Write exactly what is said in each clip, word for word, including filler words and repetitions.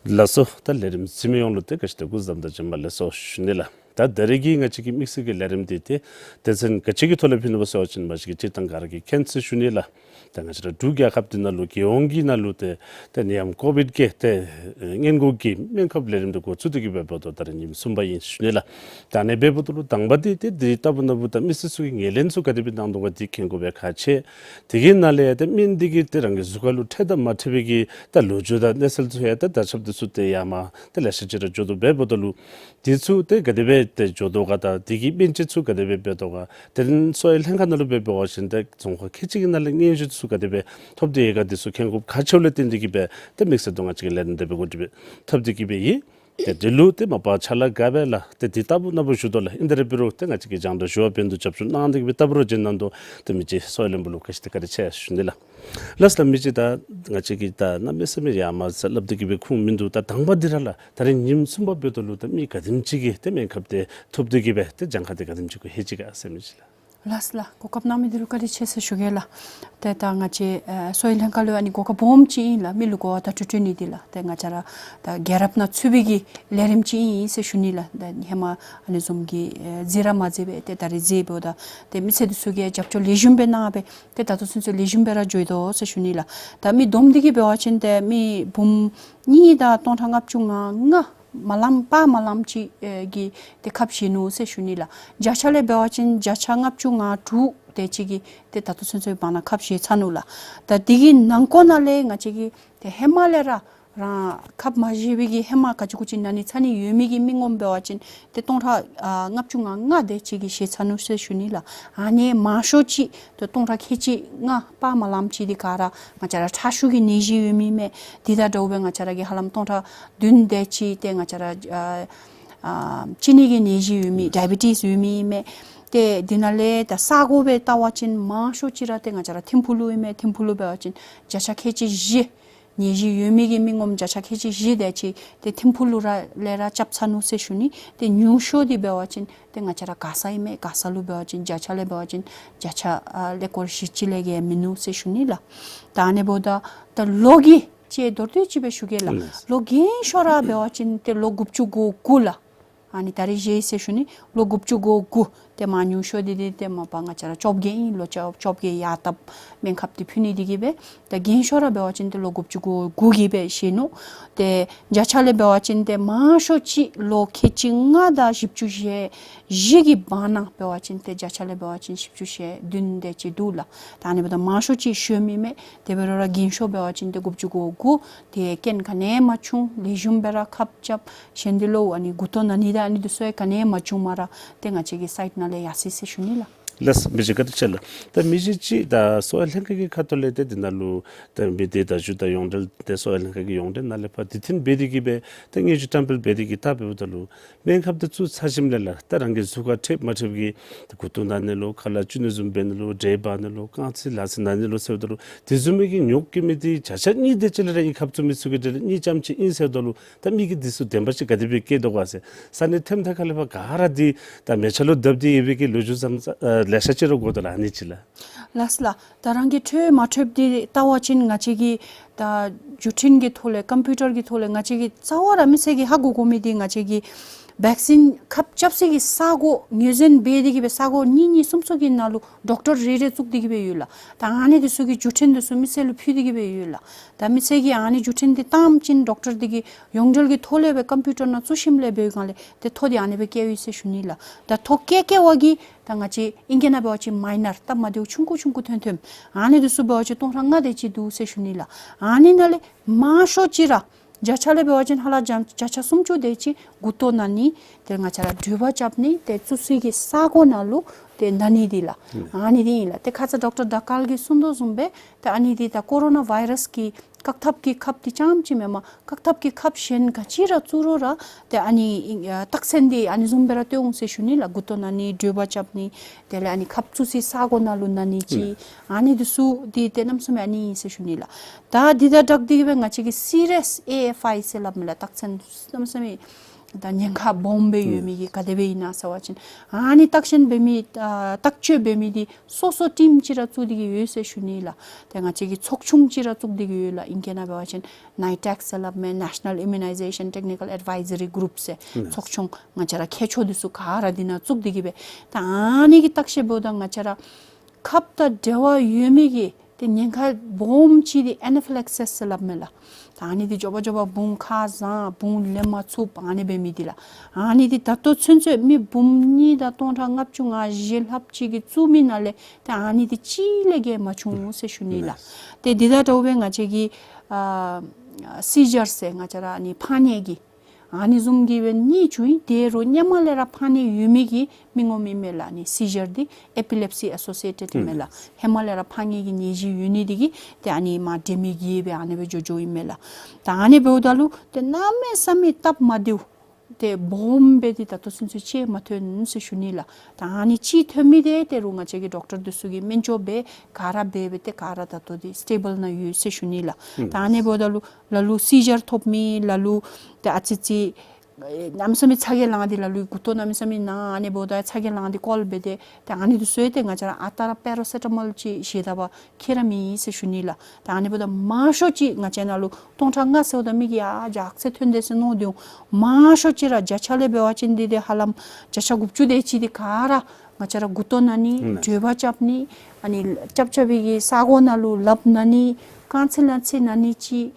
ལགས་སོ། ད་ལས་རིམ་གཟིགས་མི་ཡོངས་ལུ་ཏེ་ག་ཅི་ཏེ་སྐུ་གཟུགས་བཟང་དང་བྱོན་པ་ལེགས་སོ་ཞུ་ནི་ལགས། ད་ད་རེས་ཀྱི་ང་བཅས་ཀྱི་དམིགས་བསལ་གྱི་ལས་རིམ་འདི་ཏེ་སྡེ་ཚན་ག་ཅི་གི་ཐོག་ལས་ཕུལ་ནི་སྦེ་ཟེར་བ་ཅིན་མ་གཞི་གི་སྤྱིར་བཏང་ག་ར་གིས་མཁྱེན་ཚུལ་ཞུ་ནི་ལགས། ད་ང་བཅས་ར་འབྲུག་རྒྱལ་ཁབ་འདི་ནང་ལུ་རྒྱལ་ཡོངས་ཀྱི་ནང་ལུ་ཏེ་ཏེ་ནད་ཡམས་ཀོ་བིཌ་བརྒྱད་ཏེ་སྔོན་འགོག་གི་སྨན་ཁབ་ལས་རིམ་འདི་འགོ་བཙུགས་ཏེ་གི་སྦེ་འབདཝ་ད་ད་རེས་ཉིནམ་གསུམ་པ་ཨིན་ཞུ་ནི་ལགས། ད་ཨ་ནི་འབདཝ་ད་ལུ་དང་པ་འདི་ཏེ་འདི་ལྟ་བུ་ན་བུ་ད་མི་སེར་ཚུ་གིས་ངོས་ལེན་ཚུ་ག་དེ་སྦེ་གནང་དོ་ག་འདི་མཁྱེན་དགོ་པའི་ཁག་ཆེ། དེ་གི་ནང་ལས་ཡང་ཏེ་སྨན་འདི་གིས་ཏེ་རང་གི་གཟུགས་ཁར་ལུ་འཕྲད་དང་མ་འཕྲད་པའི་གི་ད་ལོ་རྒྱུས་དང་གནས་ཚུལ་ཚུ་ཡང་ཏེ་དར་ཁྱབ་འདི་ཚུ་ཏེ་ཡར་མར་ཏེ་ལེ་ཤ་ཅིག་ར་འགྱོ་དོ་འབདཝ་ད་ལུ་འདི་ཚུ་ཏེ་ག་དེ་སྦེ་ཏེ་འགྱོ་དོ་ག་དང་དེ་གི་སྨན་དཔྱད་ཚུ་ག་དེ་སྦེ་འབད་དོ་ག། དེ་རིང་གསོ་བའི་ལྷན་ཁག་ནང་ལུ་འབད་འབད་བ་ཅིན་ཏེ་རྫོང་ཁག་ཁལ་གཅིག་གི་ནང་ལས་སྙན་ཞུ་ཚུ་ག་དེ་སྦེ་ཐོབ་སྟེ་ཡོད་ག་འདི་ཚུ་མཁྱེན་དགོཔ་ཁག་ཆེཝ་ལས་བརྟེན་ཏེ་གི་སྦེ་ཏེ་དམིགས་བསལ་དུ་ང་བཅས་ཀྱིས་ལས་རིམ་འདི་འབད་དགོ་སྟེ་སྦེ་ཐོབ་སྟེ་གི་སྦེ་ཨིན། ཏེ་འདི་ལུ་ཏེ་མ་པ་ཕྱག་ལཱ་དགའ་བས་ལགས། ཏེ་འདི་ལྟ་བུ་ན་བུ་ཞུ་དོ་ལགས། ཨིན་ཏེ་ར་འབད་རུང་ཏེ་ང་བཅས་ཀྱིས་རྒྱང་བསྒྲགས་ཞུ་བ་འབད་ནི་འདུག་རྒྱབ་སྐྱོར་གནང་སྟེ་གི་སྦེ་ལྟ་བུ་ར་བྱོན་གནང་དོ། ཏེ་མི་རྗེ་གསོ་བའི་བློན་པོ་ལུ་བཀྲ་ཤིས་བདེ་ལེགས་བཀའ་དྲིན་ཆེ་ཞུ་ནི་ལགས། ལགས་སོ་ལགས། མི་རྗེ་ད་ང་བཅས་ཀྱིས་ད་གནམ་མེད་ས་མེད་ཡར་མར་ཟེར་སླབ་སྟེ་གི་སྦེ་ཁུངས་མིན་འདུག། ད་དང་པ་འདི་ར་ལགས། ད་རེས་ཉིནམ་གསུམ་པ་འབདཝ་ད་ལུ་ད་མི་ག་དེམ་ཅིག་གིས་ཏེ་སྨན་ཁབ་འདི་ཐོབ་སྟེ་གི་སྦེ་ཏེ་གྱངས་ཁ་འདི་ག་དེམ་ཅིག་གུ་ལྷོད་ཅི་ག་ཟེར་མི་རྗེ་ལགས། ལགས་སོ་ལགས། གོ་སྐབས་གནང་མི་འདི་ལུ་བཀའ་དྲིན་ཆེ་ཟེར་ཞུ་གེ་ལགས། ཏེ་ད་ང་བཅས་ཨེ་གསོ་བའི་ལྷན་ཁག་ལུ་ཨ་ནི་གོ་སྐབས་སྦོམ་ཅིག་ཨིན་ལགས། མི་ལུ་གོ་བ་བརྡ་སྤྲོད་སྤྲོད་ནི་འདི་ལགས། ཏེ་ང་བཅས་ར་ད་རྒྱལ་རབས་ནང་ཚུད་པའི་གི་ལས་རིམ་ཅིག་ཨིན་ཟེར་ཞུ་ནི་ལགས། ད་ཧེ་མ་ཨ་ནི་བཟུམ་གྱི་ཨེ་མཛད་ར་མ་མཛད་པས། ཏེ་ད་རེས་མཛད་འབདཝ་ད་ཏེ་མི་སེར་འདི་ཚུ་གིས་རྒྱབ་སྐྱོར་ལེགས་ཤོམ་སྦེ་གནང་སྦེ་ཏེ་ད་ལྟོ་ཚུན་ཚོད་ལེགས་ཤོམ་སྦེ་ར་འགྱོ་དོ་ཟེར་ཞུ་ནི་ལགས། ད་མི་བསྡོམས་ཏེ་གི་འབད་བ་ཅིན་ཏེ་མི་འབུམ་གཉིས་དང་སྟོང་ཕྲག་ལྔ་བཅུ་ང་ལྔ་མ་ལངམ་དཔག་མ་ལངམ་ཅིག་ཨེ་གིས་ཏེ་ཁབ་བཞེས་ནུག་ཟེར་ཞུ་ནི་ལགས། བརྒྱ་ཆ་ལས་འབད་བ་ཅིན་བརྒྱ་ཆ་ལྔ་བཅུ་ང་དྲུག་དེ་ཅིག་གིས་ཏེ་ད་ལྟོ་ཚུན་ཚོད་བར་ན་ཁབ་བཞེས་ཚར་ནུག་ལགས། ད་དེ་གི་ནང་འཁོད་ནང་ལས་ང་བཅས་ཀྱིས་ཏེ་ཧེ་མ་ལས་ར་རང་ཁབ་མ་བཞེས་པའི་གི་ཧེ་མ་ག་ཅི་གུ་ཅིག་ན་ནི་ཚ་ནི་ཡོད་མི་གི་མི་ངོམ་འབད་བ་ཅིན་ཏེ་སྟོང་ཕྲག་ཨ་ལྔ་བཅུ་ང་ལྔ་དེ་ཅིག་གིས་བཞེས་ཚར་ནུག་ཟེར་ཞུ་ནི་ལགས། ཨ་ནི་མང་ཤོས་ཅིག་ཏེ་སྟོང་ཕྲག་ཁལ་གཅིག་ལྔ་དཔག་མ་ལངམ་ཅིག་འདི་ག་ར་ང་བཅས་ར་ཁྲག་ཤུགས་ཀྱི་ནད་གཞི་ཡོད་མི་མས། དེ་དང་འདྲཝ་སྦེ་ང་བཅས་ར་གི་ཧ་ལམ་སྟོང་ཕྲག་བདུན་དེ་ཅིག་ཏེ་ང་བཅས་ར་ཨ་ཨ་གཅིན་སྙི་གི་ནད་གཞི་ཡོད་མི་ཌའི་བི་ཊིས་ཡོད་མི་མས། ཏེ་དེ་ནང་ལས་ད་ས་གོ་སྦེ་བལྟ་བ་ཅིན་མང་ཤོས་ཅིག་ར་ཏེ་ང་བཅས་ར་ཐིམ་ཕུག་ལུ་ཨིན་མས། ཐིམ་ཕུག་ལུ་འབད་བ་ཅིན་བརྒྱ་ཆ་ཁལ་གཅིག་བཞི་ནད་གཞི་ཡོད་མི་གི་མི་ངོམ་བརྒྱ་ཆ་ཁལ་གཅིག་བཞི་དེ་ཅིག་ཏེ་ཐིམ་ཕུག་ལུ་ར་ལས་ར་རྐྱབ་ཚར་ནུག་ཟེར་ཞུ་ནི། ཏེ་ཉུང་ཤོས་འདི་འབད་བ་ཅིན་ཏེ་ང་བཅས་ར་མགར་ས་ཨིན་མས། མགར་ས་ལུ་འབད་བ་ཅིན་བརྒྱ་ཆ་ལས་འབད་བ་ཅིན་བརྒྱ་ཆ་ཨ་ཀླད་ཀོར་བཞི་ཅིག་ལས་བརྒལ་མིན་ནུག་ཟེར་ཞུ་ནི་ལགས། ད་ཨ་ནི་འབདཝ་ད་ད་ལོ་གི་ཅིག་མདོར་བསྡུས་ཅིག་སྦེ་ཞུ་གེ་ལགས། ལགས། ལོ་རྒན་ཤོས་ར་འབད་བ་ཅིན་ཏེ་ལོ་དགུ་བཅུ་གོ་དགུ་ལགས། ཨ་ནི་ད་རེས་བཞེས་ཟེར་ཞུ་ནི་ལོ་དགུ་བཅུ་གོ་དགུ། ཏེ་མ་ཉུང་ཤོས་འདི་འདི་ཏེ་མ་པ་ང་བཅས་ར་བཅོ་བརྒྱད་ཨིན། ལོ་བཅོ་བཅོ་བརྒྱད་ཡར་ལྟབ་སྨན་ཁབ་འདི་ཕུལ་ནི་འདི་གིས་སྦེ་ད་རྒན་ཤོས་ར་འབད་བ་ཅིན་ཏེ་ལོ་དགུ་བཅུ་གོ་དགུ་གིས་སྦེ་བཞེས་ནུག། ཏེ་བརྒྱ་ཆ་ལས་འབད་བ་ཅིན་ཏེ་མང་ཤོས་ཅིག་ལོ་ཁལ་གཅིག་ལྔ་དང་བཞི་བཅུ་ཞེ་བཞི་གི་བར་ན་འབད་བ་ཅིན་ཏེ་བརྒྱ་ཆ་ལས་འབད་བ་ཅིན་བཞི་བཅུ་ཞེ་བདུན་དེ་ཅིག་འདུག་ལགས། ད་ཨ་ནི་འབདཝ་ད་མང་ཤོས་ཅིག་གཞོན་མི་མས། དེ་འབད་རུང་ར་རྒན་ཤོས་འབད་བ་ཅིན་ཏེ་དགུ་བཅུ་གོ་དགུ། ཏེ་རྐྱེན་ག་ནི་ཡང་མ་བྱུང་། ལེགས་ཤོམ་སྦེ་ར་ཁབ་རྐྱབ། གཞན་འདི་ལུ་ཨ་ནི་མགུ་ཏོ་ན་ནི་དང་ཨ་ནི་འདི་ཚུ་ཡང་ག་ནི་ཡང་མ་བྱུངམ་ར་ཏེ་ང་བཅས་ཀྱི་སའིཊ་ནང་ལས་ཡར་སོ་ཡི་ཟེར་ཞུ་ནི་ལགས། ལགས་སོ། མི་རྗེ་བཀའ་དྲིན་ཆེ་ལགས། ད་མི་རྗེ་ཅིག་ད་གསོ་བའི་ལྷན་ཁག་གི་ཁ་ཐུག་ལས་ཏེ་འདི་ནང་ལུ་ད་མི་སྡེ་བརྡ་བརྒྱུད་དང་ཡོངས་འབྲེལ་ཏེ་གསོ་བའི་ལྷན་ཁག་གི་ཡོངས་འབྲེལ་ནང་ལས་ཕར་དུས་མཐུན་འབད་དེ་གིས་སྦེ་ཏེ་སྙན་ཞུ་བཀྲམ་སྤེལ་འབད་དེ་གིས་ད་འབདཝ་ད་ལུ་སྨན་ཁབ་འདི་བཙུགས་ཚར་ཞིནམ་ལས་ལགས་ད་རང་གི་གཟུགས་ཁར་འཕྲད་མ་འཕྲདཔ་གི་ད་མགུ་ཏོ་ན་ནི་ལོ་ཁ་ལས་གཅུ་ནི་བཟུམ་འབད་ནི་ལོ་འདྲེ་འབར་ནི་ལོ་རྐང་ཚིགས་ལག་ཚིགས་ན་ནི་ལོ་ཟེརཝ་ད་ལུ་དེ་བཟུམ་མའི་གི་ཉོགས་བཀོད་མི་འདི་བརྒྱ་ཆ་གཉིས་དེ་ཅིག་ལས་ར་ཨི་ཁབ་བཙུགས་མི་ཚུ་གི་གྲས་ལས་གཉིས་ཙམ་ཅིག་ཨིན་ཟེརཝ་ད་ལུ་ད་མི་གིས་འདི་ཚུ་བདེན་པ་ཅིག་ག་དེ་སྦེ་བཀལ་དོ་ག་ཟེར་ས་གནས་ཐེམ་ཐག་ཁ་ལས་ཕར་ག་ར་འདི་ད་མལ་ཆ་ལུ་བརྡབ་སྟེ་ཡོད་པའི་གི་ལོ་རྒྱུས་ཙམ་ཨ་ལེ་ཤ་ཅིག་ར་གོ་དོ་ལགས། ཨ་ནི་ཅིག་ལགས། ལགས་སོ་ལགས། ད་རང་གི་འཕྲོད་མ་འཕྲོདཔ་འདི་བལྟ་བ་ཅིན་ང་བཅས་ཀྱིས་ད་བརྒྱུད་འཕྲིན་གྱི་ཐོག་ལས་ཀམ་པིའུ་ཊར་གྱི་ཐོག་ལས་ང་བཅས་ཀྱིས་རྩ་བ་ར་མི་སེར་གྱིས་ཧ་གོ་དགོ་མི་འདི་ང་བཅས་ཀྱི་བེག་སིན་ཁབ་རྐྱབ་སའི་གི་ས་གོ་ངོས་འཛིན་འབད་དེ་གིས་སྦེ་ས་གོ་གཉིས་གཉིས་གསུམ་གསུམ་གྱི་ནང་ལུ་ཌོག་ཊར་རེ་རེ་བཙུགས་ཏེ་གིས་སྦེ་ཡོད་ལགས། ད་ཨ་ནི་འདི་ཚུ་གི་བརྒྱུད་འཕྲིན་འདི་ཚུ་མི་སེར་ལུ་ཕུལ་ཏེ་གིས་སྦེ་ཡོད་ལགས། ད་མི་སེར་གྱིས་ཨ་ནི་བརྒྱུད་འཕྲིན་འདི་བཏངམ་ཅིན་ཌོག་ཊར་འདི་གིས་ཡོངས་འབྲེལ་གྱི་ཐོག་ལས་སྦེ་ཀམ་པིའུ་ཊར་ནང་བཙུགས་ཞིནམ་ལས་འབད་བའི་སྒང་ལས་ཏེ་ཐོ་འདི་ཨ་ནི་སྦེ་བཀལ་ཡི་ཟེར་ཞུ་ནི་ལགས། ད་ཐོ་བཀལ་བཀལ་བ་གིས་ད་ང་བཅས་ཨིང་སྐད་ནང་འབད་བ་ཅིན་མའི་ནར་སྟབས་མ་བདེཝ་ཆུང་ཀུ་ཆུང་ཀུ་ཐོན་ཐོནམ་ཨ་ནི་འདི་ཚུ་འབད་བ་ཅིན་སྟོང་ཕྲག་ལྔ་དེ་ཅིག་འདུག་ཟེར་ཞུ་ནི་ལགས། ཨ་ནི་ནང་ལས་མང་ཤོས་ཅིག་ར་བརྒྱ་ཆ་ལས་འབད་བ་ཅིན་ཧ་ལམ་བརྒྱ་བརྒྱ་ཆ་སུམ་ཅུ་དེ་ཅིག་མགུ་ཏོ་ན་ནི་ཏེ་ང་བཅས་ར་དྲོད་འབར་རྐྱབ་ནི་ཏེ་བཙུགས་སའི་གི་ས་གོ་ནང་ལུ་ཏེ་ན་ནི་འདི་ལགས། ཨ་ནི་འདི་ཨིན་ལགས། ཏེ་ཁ་ཙ་ཌོག་ཊར་དར་ཀཱལ་གྱིས་གསུངས་དོ་བཟུམ་སྦེ་ཏེ་ཨ་ནི་འདི་ད་ཀོ་རོ་ན་བཱའི་རཱས་ཀྱི་བཀག་ཐབས་ཀྱི་ཁབ་འདི་རྐྱངམ་ཅིག་མེན་པར་བཀག་ཐབས་ཀྱི་ཁབ་གཞན་ག་ཅི་ར་བཙུགས་རུང་ར་ཏེ་ཨ་ནི་ཨ་རྟགས་མཚན་འདི་ཨ་ནི་བཟུམ་སྦེ་ར་སྟོན་འོང་ཟེར་ཞུ་ནི་ལགས། མགུ་ཏོ་ན་ནི་དྲོད་འབར་རྐྱབ་ནི་དེ་ལས་ཨ་ནི་ཁབ་བཙུགས་སའི་ས་གོ་ནང་ལུ་ན་ནི་ཅིག་ཨ་ནི་འདི་ཚུ་འདི་ཏེ་གནམ་མེད་ས་མེད་ཨ་ནི་ཨིན་ཟེར་ཞུ་ནི་ལགས། ད་འདི་དང་སྦྲགས་ཏེ་གིས་སྦེ་ང་བཅས་ཀྱིས་སི་རི་ཡས་ཨེ་ཨེཕ་ཨའི་ཟེར་སླབ་མི་ལགས། རྟགས་མཚན་གནམ་མེད་ས་མེད་ ད་ཉེན་ཁ་སྦོམ་སྦེ་ཡོད་མི་གི་ག་དེ་སྦེ་ཨིན་ན་ཟེར་བ་ཅིན་ཨ་ནི་བརྟག་ཞིབ་འབད་མི་ཨ་བརྟག་དཔྱད་འབད་མི་འདི་སོ་སོ་ཊིམ་ཅིག་ར་བཙུགས་ཏེ་གི་ཡོད་ཟེར་ཞུ་ནི་ལགས། ཏེ་ང་བཅས་ཀྱིས་ཚོགས་ཆུང་ཅིག་ར་བཙུགས་ཏེ་གི་ཡོད་ལགས། ཨིང་སྐད་ནང་འབད་བ་ཅིན་ནའི་ཊེཀ་ཟེར་སླབ་མས། National Immunization Technical Advisory Group ཟེར་ཚོགས་ཆུང་ང་བཅས་ར་མཁས་མཆོག་འདི་ཚུ་ག་ར་འདི་ནང་བཙུགས་ཏེ་གི་སྦེ་ད་ཨ་ནི་གི་བརྟག་ཞིབ་འབདཝ་ད་ང་བཅས་ར་ཁབ་དང་འབྲེལ་བ་ཡོད་མི་གི་ཏེ་ཉེན་ཁ་སྦོམ་ཅིག་འདི་ཨེ་ན་ཕི་ལེག་སིས་ཟེར་སླབ་མས་ལགས། ད་ཨ་ནི་འདི་མགྱོགས་པ་མགྱོགས་པ་བུང་ཁ་བཟང་བུང་ལེན་མ་ཚུགསཔ་ཨ་ནི་འབད་མི་འདི་ལགས། ཨ་ནི་འདི་ད་ལྟོ་ཚུན་ཚོད་མི་འབུམ་གཉིས་དང་སྟོང་ཕྲག་ལྔ་བཅུ་ང་བཞི་ལྷགཔ་ཅིག་གིས་བཙུགས་མི་ནང་ལས་ཏེ་ཨ་ནི་འདི་གཅིག་ལས་བརྒལ་མ་བྱུང་ཟེར་ཞུ་ནི་ལགས། ཏེ་འདི་དང་འདྲཝ་སྦེ་ང་བཅས་ཀྱི་ཨ་སི་ཇར་ཟེར་ང་བཅས་ར་ཨ་ནི་ཕངས་ནད་ཀྱི་ཨ་ནི་བཟུམ་གྱི་སྦེ་གཉིས་བྱུང་ཡི། དེ་རུང་སྔོན་མ་ལས་ར་ཕངས་ནད་ཡོད་མི་གི་མི་ངོམ་ཨིན་མས་ལགས། ཨ་ནི་སི་ཇར་འདི་ཨེ་པི་ལེབ་སི་ཨེ་སོ་སི་ཨེ་ཊེཌ་ཨིན་མས་ལགས། ཧེ་མ་ལས་ར་ཕངས་ནད་ཀྱི་ནད་གཞི་ཡོད་ནི་འདི་གིས་ཏེ་ཨ་ནི་མ་འདྲེས་མི་གི་སྦེ་ཨ་ནི་སྦེ་འགྱོ་འགྱོཝ་ཨིན་མས་ལགས། ད་ཨ་ནི་འབདཝ་ད་ལུ་ཏེ་གནམ་མེད་ས་མེད་སྟབས་མ་བདེཝ་ཏེ་སྦོམ་སྦེ་འདི་ད་ལྟོ་ཚུན་ཚོད་ཅིག་མ་ཐོན་ཟེར་ཞུ་ནི་ལགས། ད་ཨ་ནི་ཅིག་ཐོན་མི་འདི་ཏེ་རུང་ང་བཅས་ཀྱི་ཌོག་ཊར་འདི་ཚུ་གིས་སྨན་བཅོས་འབད་ག་ར་འབད་འབད་ཏེ་ག་ར་ད་ལྟོ་འདི་སི་ཊེ་བཱལ་ནང་ཡོད་ཟེར་ཞུ་ནི་ལགས། ད་ཨ་ནི་འབདཝ་ད་ལུ་ལ་ལུ་སི་ཇར་ཐོབ་མི་ལ་ལུ་ཏེ་ཨ་ཙི་ཙི་ཨེ་གནམ་མེད་ས་མེད་ཚ་གྱང་ལངས་ཏེ་ལ་ལུ་མགུ་ཏོ་གནམ་མེད་ས་མེད་ན་ཨ་ནི་འབདཝ་ད་ཚ་གྱང་ལངས་ཏེ་ཀོལ་འབད་དེ་ཏེ་ཨ་ནི་འདི་ཚུ་ཡང་ཏེ་ང་བཅས་ར་ཨ་རྟག་ར་པེ་ར་སི་ཊ་མོལ་ཅིག་བཞེས་ད་པ་ཁྱད་ར་མེད་ཟེར་ཞུ་ནི་ལགས། ད་ཨ་ནི་འབདཝ་ད་མང་ཤོས་ཅིག་ང་བཅས་ནང་ལུ་སྟོང་ཕྲག་ལྔ་ཟེརཝ་ད་མི་གིས་ཡ་ཇག་ཚེ་ཐོན་དེས་ཟེར་མནོ་སྟེ་འོང་། མང་ཤོས་ཅིག་ར་བརྒྱ་ཆ་ལས་འབད་བ་ཅིན་འདི་ཏེ་ཧ་ལམ་བརྒྱ་ཆ་དགུ་བཅུ་དེ་ཅིག་འདི་ག་ར་ང་བཅས་ར་མགུ་ཏོ་ན་ནི་ཨིན་ན་དྲོད་འབར་རྐྱབ་ནི་ཨ་ནི་རྐྱབ་རྐྱབ་པའི་གི་ས་གོ་ནང་ལུ་ལགཔ་ན་ནི་རྐང་ཚེ་ལག་ཚེ་ན་ནི་ཅིག་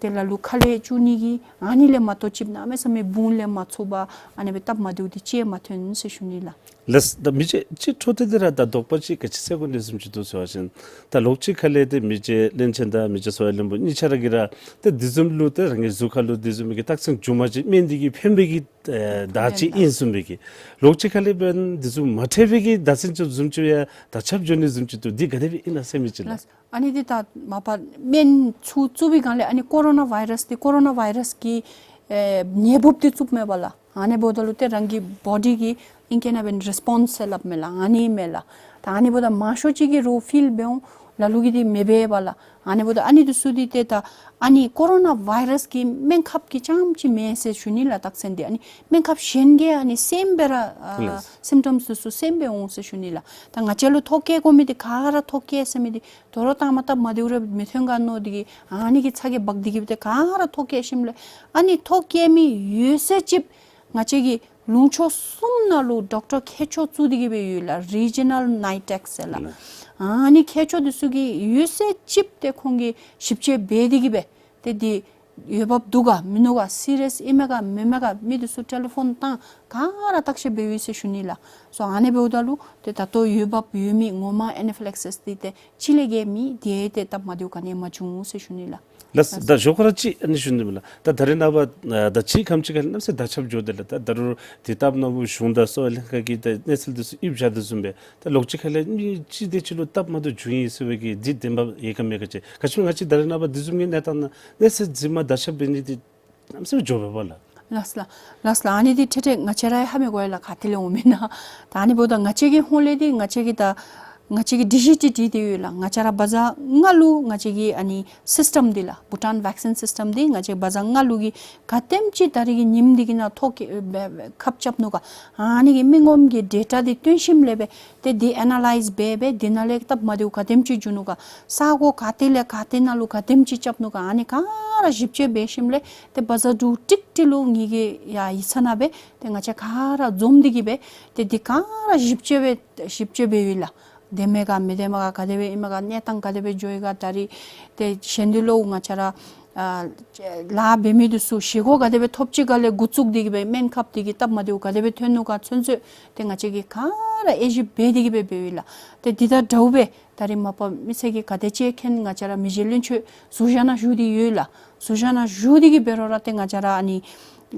ཏེ་ལ་ལུ་ཁ་ལས་བཅུག་ནི་གི་ཨ་ནི་ལས་མ་གཏོགས་ཅིག་གནམ་མེད་ས་མེད་བུང་ལེན་མ་ཚུགས་པར་ཨ་ནི་སྦེ་སྟབས་མ་བདེཝ་འདི་ཅིག་མ་ཐོན་ཟེར་ཞུ་ནི་ལགས། ལགས། ད་མི་རྗེ་ཅིག་འཕྲོ་མཐུད་དེ་ར་ད་དོགས་པ་ཅིག་ག་ཅི་ཟེར་དགོ་ནི་བཟུམ་ཅིག་འདུག་ཟེར་བ་ཅིན་ད་ལོགས་ཅིག་ཁ་ལས་ཏེ་མི་རྗེ་བློན་ཆེན་དང་མི་རྗེ་སོ་ཡ་བློན་པོ་གཉིས་ཆ་ར་གིས་ར་ཏེ་འདི་བཟུམ་ལུ་ཏེ་རང་གི་གཟུགས་ཁར་ལུ་འདི་བཟུམ་མའི་གི་རྟགས་མཚན་བྱུང་མ་ཅིག་སྨན་འདི་གིས་ཕན་པའི་གི་ཨེ་བརྡ་ཅིག་ཨིན་བཟུམ་མའི་གི། ལོགས་ཅིག་ཁ་ལས་འབདན་འདི་བཟུམ་མ་འཕྲོད་པའི་གི་བརྡ་མཚོན་ཅིག་བཟུམ་ཅིག་ཡང་ད་ཁྱབ་འགྱོ་ནི་བཟུམ་ཅིག་འདུག། འདི་ག་དེ་སྦེ་ཨིན་ན་ཟེར་མི་ཅིག་ལགས། ལགས། ཨ་ནི་འདི་ད་མ་པ་སྨན་ཚུ་བཙུགས་པའི་སྒང་ལས་ཨ་ནི་ཀོ་རོ་ན་བཱའི་རཱས་འདི་ཀོ་རོ་ན་བཱའི་རཱས་ཀྱི་ཨེ་ནད་འབུཔ་འདི་བཙུགསཔ་མས་པ་ལགས། ཨ་ནི་འབདཝ་ད་ལུ་ཏེ་རང་གི་བོ་ཌི་གི་ཨིང་སྐད་ནང་འབད་རེས་པོནསི་ཟེར་སླབ་མས་ལགས། ཨ་ནི་མས་ལགས། ད་ཨ་ནི་འབདཝ་ད་མང་ཤོས་ཅིག་གིས་རོགས་ཕིལ་འབད་འོང་། ལ་ལུ་གིས་འདི་མི་འབད་པ་ལགས། ཨ་ནི་འབདཝ་ད་ཨ་ནི་འདི་ཚུ་འདི་ཏེ་ད་ཨ་ནི་ཀོ་རོ་ན་བཱའི་རཱས་ཀྱི་སྨན་ཁབ་ཀྱི་རྐྱངམ་ཅིག་མེན་ཟེར་ཞུ་ནི་ལགས། རྟགས་མཚན་འདི་ཨ་ནི་སྨན་ཁབ་གཞན་གྱིས་ཨ་ནི་སེམས་འབད་ར་ཨ་ལགས། སིམ་ཊམས་འདི་ཚུ་སེམས་འབད་འོང་ཟེར་ཞུ་ནི་ལགས། ད་ང་བཅས་ལུ་ཐོ་བཀོད་དགོ་མི་འདི་ག་ར་ཐོ་བཀོད་ཟེར་མི་འདི་དོ་རུང་ད་མ་སྟབས་མ་བདེཝ་རེ་མི་ཐོན་ག་མནོ་འདི་གིས་ཨ་ནི་གི་ཚ་གྱང་འབག་འདི་གིས་སྦེ་ཏེ་ག་ར་ཐོ་བཀོད་ཞིནམ་ལས་ཨ་ནི་ཐོ་བཀོད་མི་ཡོད་ཚད་ཅིག་ང་བཅས་ཀྱི་ལུང་ཕྱོགས་གསུམ་ནང་ལུ་ཌོག་ཊར་མཁས་མཆོག་བཙུགས་འདི་གིས་སྦེ་ཡོད་ལགས། རི་ཇི་ནཱལ་ནའི་ཊེཀ་ཟེར་ལགས། ཨ་ནི་མཁས་མཆོག་འདི་ཚུ་གིས་ཡོད་ཚད་ཅིག་ཏེ་ཁོང་གིས་ཞིབ་དཔྱད་འབད་འདི་གིས་སྦེ་ཏེ་འདི་འོས་འབབ་འདུག་ག་མིན་ནུག་ག་སི་རི་ཡས་ཨིན་མས་ག་མེན་མས་ག་མི་འདི་ཚུ་ཊེ་ལི་ཕོན་བཏང་ག་ར་བརྟག་དཔྱད་འབད་ཡི་ཟེར་ཞུ་ནི་ལགས། སོ་ཨ་ནི་འབདཝ་ད་ལུ་ཏེ་ད་ལྟོ་འོས་འབབ་ཡོད་མི་ངོ་མ་ཨེ་ན་ཕི་ལེག་སིས་འདི་ཏེ་གཅིག་ལས་བརྒལ་མེད། དེ་ཏེ་སྟབས་མ་བདེཝ་ག་ནི་ཡང་མ་བྱུང་ཟེར་ཞུ་ནི་ལགས། ལགས། ད་ཞོར་ཁར་ཅིག་ཨ་ནི་ཞུ་ནི་མས་ལགས། ད་ད་རེས་ནངས་པ་ད་ཅིག་ཁམས་ཅིག་ཁ་ལས་གནམ་མེད་ས་མེད་དར་ཁྱབ་འགྱོ་དེས་ལགས། ད་ད་རུང་དུས་སྟབས་ནང་ལུ་གཞུང་དང་གསོ་བའི་ལྷན་ཁག་གིས་ད་གནས་ཚུལ་འདི་ཚུ་ཡིད་བཞག་དོ་བཟུམ་སྦེ་ད་ལོགས་ཅིག་ཁ་ལས་མི་ཅིག་དེ་ཅིག་ལུ་སྟབས་མ་བདེཝ་བྱུང་ཡི་ཟེར་བའི་གི་འདི་བདེན་པ་ཡོད་ག་མེད་ག་ཅིག། ག་ཅི་སྨོ་ང་བཅས་ད་རེས་ནངས་པ་འདི་བཟུམ་གྱི་གནས་སྟངས་ནང་གནས་ཚུལ་འདི་མ་དར་ཁྱབ་འབད་ནི་འདི་གནམ་མེད་ས་མེད་འགྱོ་བས་པ་ལགས། ལགས་ལགས། ལགས་ལགས། ཨ་ནི་འདི་ཏེ་ཏེ་ང་བཅས་ར་ཧ་མི་གོ་ཡི་ལགས། ག་ཏེ་ལས་འོང་མེན་ན། ད་ཨ་ནི་འབདཝ་ད་ང་བཅས་ཀྱི་ཧོངས་ལས་འདི་ང་བཅས་ཀྱིས་ད་ང་བཅས་ཀྱིས་འདི་ཞིབ་དཔྱད་འབད་དེ་ཡོད་ལགས། ང་བཅས་ར་བ་ཛ་ལྔ་ལུ་ང་བཅས་ཀྱི་ཨ་ནི་སིསི་ཊམ་འདི་ལགས། བྷུ་ཊཱན་བེག་སིན་སིསི་ཊམ་འདི་ང་བཅས་བ་ཛ་ལྔ་ལུ་གིས་ག་དེམ་ཅིག་ད་རེས་ཀྱི་ཉིནམ་འདི་གི་ནང་ཐོ་བཀོད་ཁབ་རྐྱབ་ནུག་ག། ཨ་ནི་གི་མི་ངོམ་གྱི་ཌེ་ཊ་འདི་བཏོན་ཞིནམ་ལས་སྦེ་ཏེ་འདི་ཨེ་ན་ལའིཛ་འབད་སྦེ་འདི་ནང་ལས་སྟབས་མ་བདེཝ་ག་དེམ་ཅིག་འགྱོ་ནུག་ག། ས་གོ་ག་ཏེ་ལས་ག་ཏེ་ནང་ལུ་ག་དེམ་ཅིག་རྐྱབ་ནུག་ག། ཨ་ནི་ག་ར་ཞིབ་དཔྱད་འབད་ཞིནམ་ལས་ཏེ་བ་ཛ་དྲུག་ཀྲིག་ཀྲི་ལུ་ངེ་གི་ཡ་ཡིག་ཚང་ནང་སྦེ་ཏེ་ང་བཅས་ག་ར་འཛོམས་འདི་གིས་སྦེ་ཏེ་འདི་ག་ར་ཞིབ་དཔྱད་འབད་ཞིབ་དཔྱད་འབད་ཡི་ལགས། བདེན་མས་ག་མི་བདེན་མས་ག་ག་དེ་སྦེ་ཨིན་མས་ག་གནས་སྟངས་ག་དེ་སྦེ་འགྱོ་ཡི་ག་ད་རེས། ཏེ་གཞན་འདི་ལུ་ང་བཅས་ར་ཨ་ལཱ་འབད་མི་འདི་ཚུ་བཞེས་སྒོ་ག་དེ་སྦེ་ཐོབ་ཅི་ག་ལས་འགོ་བཙུགས་འདི་གིས་སྦེ་སྨན་ཁབ་འདི་གི་སྟབས་མ་བདེཝ་ག་དེ་སྦེ་ཐོན་ནུག་ག་ཚུན་ཚོད་ཏེ་ང་བཅས་ཀྱིས་ག་ར་དབྱེ་ཞིབ་འབད་འདི་གིས་སྦེ་འབད་ཡི་ལགས། ཏེ་འདི་དང་འདྲཝ་སྦེ་ད་རེས་མ་པ་མི་སེར་གྱིས་ག་དེ་ཅིག་མཁྱེན་ང་བཅས་ར་མི་རྗེ་བློན་ཆེན་ཟུར་བཞག་ནང་བཞུགས་ཏེ་ཡོད་ལགས། ཟུར་བཞག་ནང་བཞུགས་འདི་གིས་འབད་རུང་ར་ཏེ་ང་བཅས་ར་ཨ་ནི་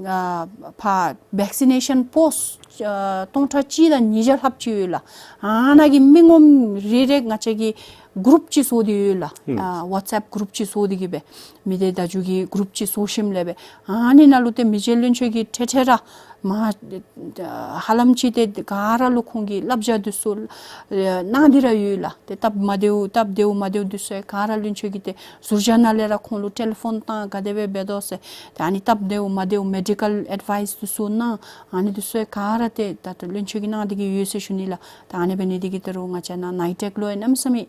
ཨ་ཕར་བེག་སི་ནེ་ཤཱན་པོསཊ་ཨ་སྟོང་ཕྲག་གཅིག་དང་ཉིས་བརྒྱ་ལྷགཔ་ཅིག་ཡོད་ལགས། ཨ་ནཱ་གི་མི་ངོམ་རེ་རེ་ང་བཅས་ཀྱིས་ གུ་རུབ་ཅིག་བཟོ་སྟེ་ཡོད་ལགས། ཨ་ཝཊསི་ཨེཔ་གུ་རུབ་ཅིག་བཟོ་སྟེ་གི་སྦེ་མི་སྡེ་བརྡ་བརྒྱུད་ཀྱི་གུ་རུབ་ཅིག་བཟོ་ཞིནམ་ལས་སྦེ་ཨ་ནི་ནང་ལུ་ཏེ་མི་རྗེ་བློན་ཆེན་གྱིས་ཏེ་ཏེ་ར་མ་ཧ་ལམ་ཅིག་ཏེ་ག་ར་ལུ་ཁོང་གིས་བསླབ་བྱ་འདི་ཚུ་གནང་སྟེ་ར་ཡོད་ལགས། ཏེ་སྟབས་མ་བདེཝ་སྟབས་བདེཝ་མ་བདེཝ་འདི་ཚུ་ག་ར་བློན་ཆེན་གྱིས་ཏེ་ཟུར་བཞག་ནང་ལས་ར་ཁོང་ལུ་ཊེ་ལི་ཕོན་བཏང་ག་དེ་སྦེ་འབད་དོ་ཟེར། ཏེ་ཨ་ནི་སྟབས་བདེཝ་མ་བདེཝ་མེ་ཌི་ཀཱལ་ཨེཌ་ཝའིསི་འདི་ཚུ་གནང་། ཨ་ནི་འདི་ཚུ་ག་ར་ཏེ་ད་ལྟོ་བློན་ཆེན་གྱིས་གནང་སྟེ་གི་ཡོད་ཟེར་ཞུ་ནི་ལགས། ད་ཨ་ནི་འབད་ནི་འདི་གིས་ད་རུང་ང་བཅས་ནཱ་ནཱའི་ཊེཀ་ལུ་ཡང་གནམ་མེད་ས་མེད་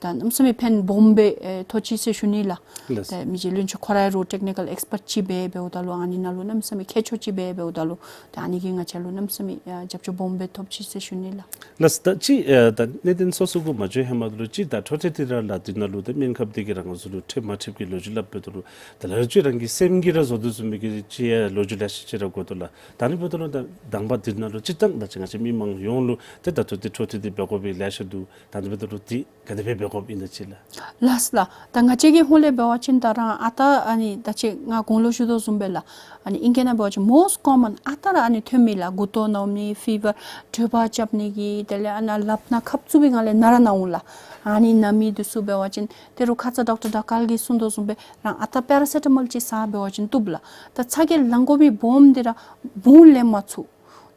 ད་གནམ་མེད་ས་མེད་ཕན་སྦོམ་སྦེ་ཨེ་ཐོགས་ཅི་ཟེར་ཞུ་ནི་ལགས། ལགས། ད་མི་རྗེ་བློན་ཆེན་ཁོ་ར་ར་ཊེཀ་ནི་ཀཱལ་ཨེགསི་པརཊ་ཅིག་སྦེ་འབདཝ་ད་ལུ་ཨ་ནི་ནང་ལུ་གནམ་མེད་ས་མེད་མཁས་མཆོག་ཅིག་སྦེ་འབདཝ་ད་ལུ་ད་ཨ་ནི་གིས་ང་བཅས་ལུ་གནམ་མེད་ས་མེད་ཨ་རྒྱབ་སྐྱོར་སྦོམ་སྦེ་ཐོབ་ཅི་ཟེར་ཞུ་ནི་ལགས། ལགས། ད་ཅི་ཨ་ད་གནད་དོན་སོ་སོ་གུ་མ་འགྱོ་ཧེ་མ་ལུ་ཅིག་ད་འཕྲོ་མཐུད་དེ་ར་ལགས་འདི་ནང་ལུ་ད་སྨན་ཁབ་འདི་གིས་རང་ཚུ་ལུ་འཁྲིལ་མ་འཁྲིལ་གྱི་ལོ་རྒྱུས་སླབ་འབདཝ་ད་ལུ་ད་ལ་ལུ་ཅིག་རང་གི་སེམས་ཀྱིས་ར་བཟོ་དོ་བཟུམ་མའི་གི་ཅིག་ཡང་ལོ་རྒྱུས་ལེ་ཤ་ཅིག་ར་གོ་དོ་ལགས། ད་ཨ་ནི་འབདཝ་ད་ལུ་ད་དང་པ་འདི་ནང་ལུ་སྤྱིར་བཏང་ད་ཅི་ང་བཅས་མི་མང་ཡོངས་ལུ་ཏེ་ད་ལྟོ་འདི་འཕྲོ་མཐུད་དེ་འབད་དགོ་པའི་ལེ་ཤ་འདུག། ད་ཨ་ནི་འབདཝ་ད་ལུ་འདི་ག་དེ་སྦེ་འབད་དགོཔ་ཨིན་ན་ཅིག་ལགས། ལགས་ལགས། ད་ང་བཅས་ཀྱི་ཧོངས་ལས་འབད་བ་ཅིན་ད་རང་ཨ་རྟག་ཨ་ནི་ད་ཅི་ང་གོང་ལུ་ཞུ་དོ་བཟུམ་སྦེ་ལགས། ཨ་ནི་ཨིང་སྐད་ནང་འབད་བ་ཅིན་མོསཊ་ཀོ་མཱོན་ཨ་རྟག་ར་ཨ་ནི་ཐོན་མི་ལགས། མགུ་ཏོ་ན་མི་ཕི་བར་དྲོད་འབར་རྐྱབ་ནི་གི་དེ་ལས་ཨ་ནཱ་ལགཔ་ནང་ཁབ་བཙུགས་པའི་སྒང་ལས་ན་ར་ན་འོང་ལགས། ཨ་ནི་ན་མི་འདི་ཚུ་འབད་བ་ཅིན་ད་རུང་ཁ་ཙ་ཌོག་ཊར་ཌ་ཀཱལ་གྱིས་གསུངས་དོ་བཟུམ་སྦེ་རང་ཨ་རྟག་པེ་ར་སེ་ཊ་མོལ་ཅིག་ཟ་འབད་བ་ཅིན་བཏུབ་ལགས། ད་ཚ་གྱང་ལང་དགོ་པའི་སྦོམ་འདི་ར་བུང་ལེན་མ་ཚུགས།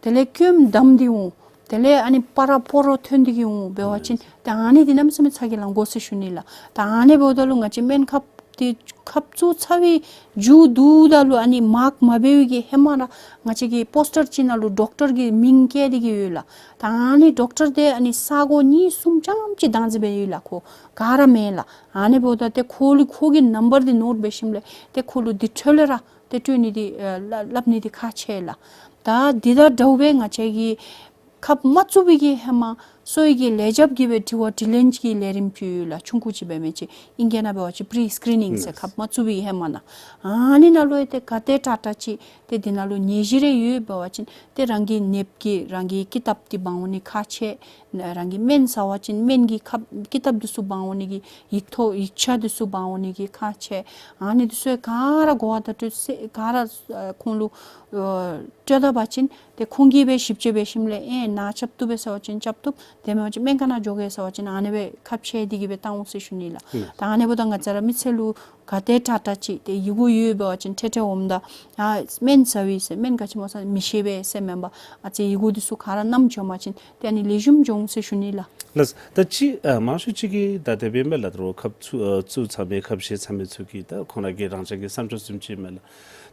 དེ་ལས་སྐྱོན་བསྡམས་ཏེ་འོང་། དེ་ལས་ཨ་ནི་སྤར་ར་སྤོ་ར་ཐོན་ཏེ་གི་འོང་འབད་བ་ཅིན་ད་ཨ་ནི་འདི་གནམ་མེད་ས་མེད་ཚ་གྱང་ལང་དགོ་ཟེར་ཞུ་ནི་ལགས། ད་ཨ་ནི་འབདཝ་ད་ལུ་ང་བཅས་སྨན་ཁབ་འདི་ཁབ་བཙུགས་ཚར་བའི་མཇུག་བསྡུཝ་ད་ལུ་ཨ་ནི་མཱཀ་མ་འབད་བའི་གི་ཧེ་མ་ར་ང་བཅས་ཀྱི་པོསི་ཊར་ཅིག་ནང་ལུ་ཌོག་ཊར་གྱི་མིང་བཀོད་དེ་གི་ཡོད་ལགས། ད་ཨ་ནི་ཌོག་ཊར་འདི་ཨ་ནི་ས་གོ་གཉིས་གསུམ་ཙམ་ཅིག་བདག་འཛིན་འབད་ཡོད་ལགས། ཁོ་ག་ར་མེད་ལགས། ཨ་ནི་འབདཝ་ད་ཏེ་ཁོ་ལུ་ཁོ་གི་ནམ་བར་འདི་ནོཊ་འབད་ཞིནམ་ལས་ཏེ་ཁོ་ལུ་འདི་འཕྲོ་ལས་ར་ཏེ་སྤྲོད་ནི་འདི་ཨ་སླབ་ནི་འདི་ཁག་ཆེ་ལགས། ད་འདི་དང་འདྲཝ་སྦེ་ང་བཅས་ཀྱིས་ཁབ་མ་བཙུགས་པའི་གི་ཧེ་མ་གསོ་བའི་གི་ལས་བྱེདཔ་གིས་སྦེ་དྲི་བ་དྲིས་ལན་གྱི་ལས་རིམ་ཅིག་ཡོད་ལགས། ཆུང་ཀུ་ཅིག་འབད་མི་ཅིག་ཨིང་སྐད་ནང་འབད་བ་ཅིན་པི་རི་སི་ཀི་རི་ནིང་ཟེར། ཁབ་མ་བཙུགས་པའི་གི་ཧེ་མ་ནང་ཨ་ནི་ནང་ལུ་ཡང་ཏེ་ག་དེ་དྲག་དྲག་ཅིག་ཏེ་འདི་ནང་ལུ་ནད་གཞི་རེ་ཡོད་འབད་བ་ཅིན་ཏེ་རང་གི་ནདཔ་གིས་རང་གི་ཀི་ཏབ་འདི་འབག་འོང་ནི་ཁག་ཆེ། རང་གིས་སྨན་ཟ་བ་ཅིན་སྨན་གྱི་ཁབ་ཀི་ཏབ་འདི་ཚུ་འབག་འོང་ནི་གི་ཡིག་ཐོག་ཡིག་ཆ་འདི་ཚུ་འབག་འོང་ནི་གི་ཁག་ཆེ། ཨ་ནི་འདི་ཚུ་ག་ར་གོ་བརྡ་སྤྲོད་ས་ག་ར་ཨ་ཁོང་ལུ་ཨ་སྤྲོད་ད་པ་ཅིན་ཏེ་ཁོང་གིས་སྦེ་ཞིབ་དཔྱད་འབད་ཞིནམ་ལས་ཨེ་ནཱ་རྐྱབ་བཏུབ་པས་ཟེར་བ་ཅིན་རྐྱབ་བཏུབ། དེ་མེན་པ་ཅིན་སྨན་ཁང་ནང་འགྱོ་གེ་ཟེར་བ་ཅིན་ཨ་ནི་སྦེ་ཁ་ཕྱེ་སྟེ་གི་སྦེ་བཏང་འོང་ཟེར་ཞུ་ནི་ལགས། ད་ཨ་ནི་འབདཝ་ད་ང་བཅས་ར་མི་སེར་ལུ་ག་དེ་དྲག་དྲག་ཅིག་ཏེ་ཡི་གུ་ཡོད་འབད་བ་ཅིན་ཏེ་ཏེ་འོངམ་ད་ཨ་སྨན་ཟ་བས་ཟེར་སྨན་ག་ཅི་སྨོ་ཟེར་མི་ཤེས་པས་ཟེར་མེན་པར་ཨ་ཙི་ཡི་གུ་འདི་ཚུ་ག་ར་བསྣམས་འགྱོ་མ་ཅིན་ཏེ་ཨ་ནི་ལེགས་ཤོམ་འགྱོ་འོང་ཟེར་ཞུ་ནི་ལགས། ལགས། ད་ཅི་ཨ་མང་ཤོས་ཅིག་གིས་ད་དེ་སྦེ་མས་ལགས། ད་རུང་ཁབ་བཙུགས་ཨ་བཙུགས་ཚར་མི་ཁབ་བཞེས་ཚར་མི་ཚུ་གིས་ད་ཁོང་ར་གི་རང་ཅག་གི་བསམ་ཚུལ་བཟུམ་ཅིག་མས་ལགས།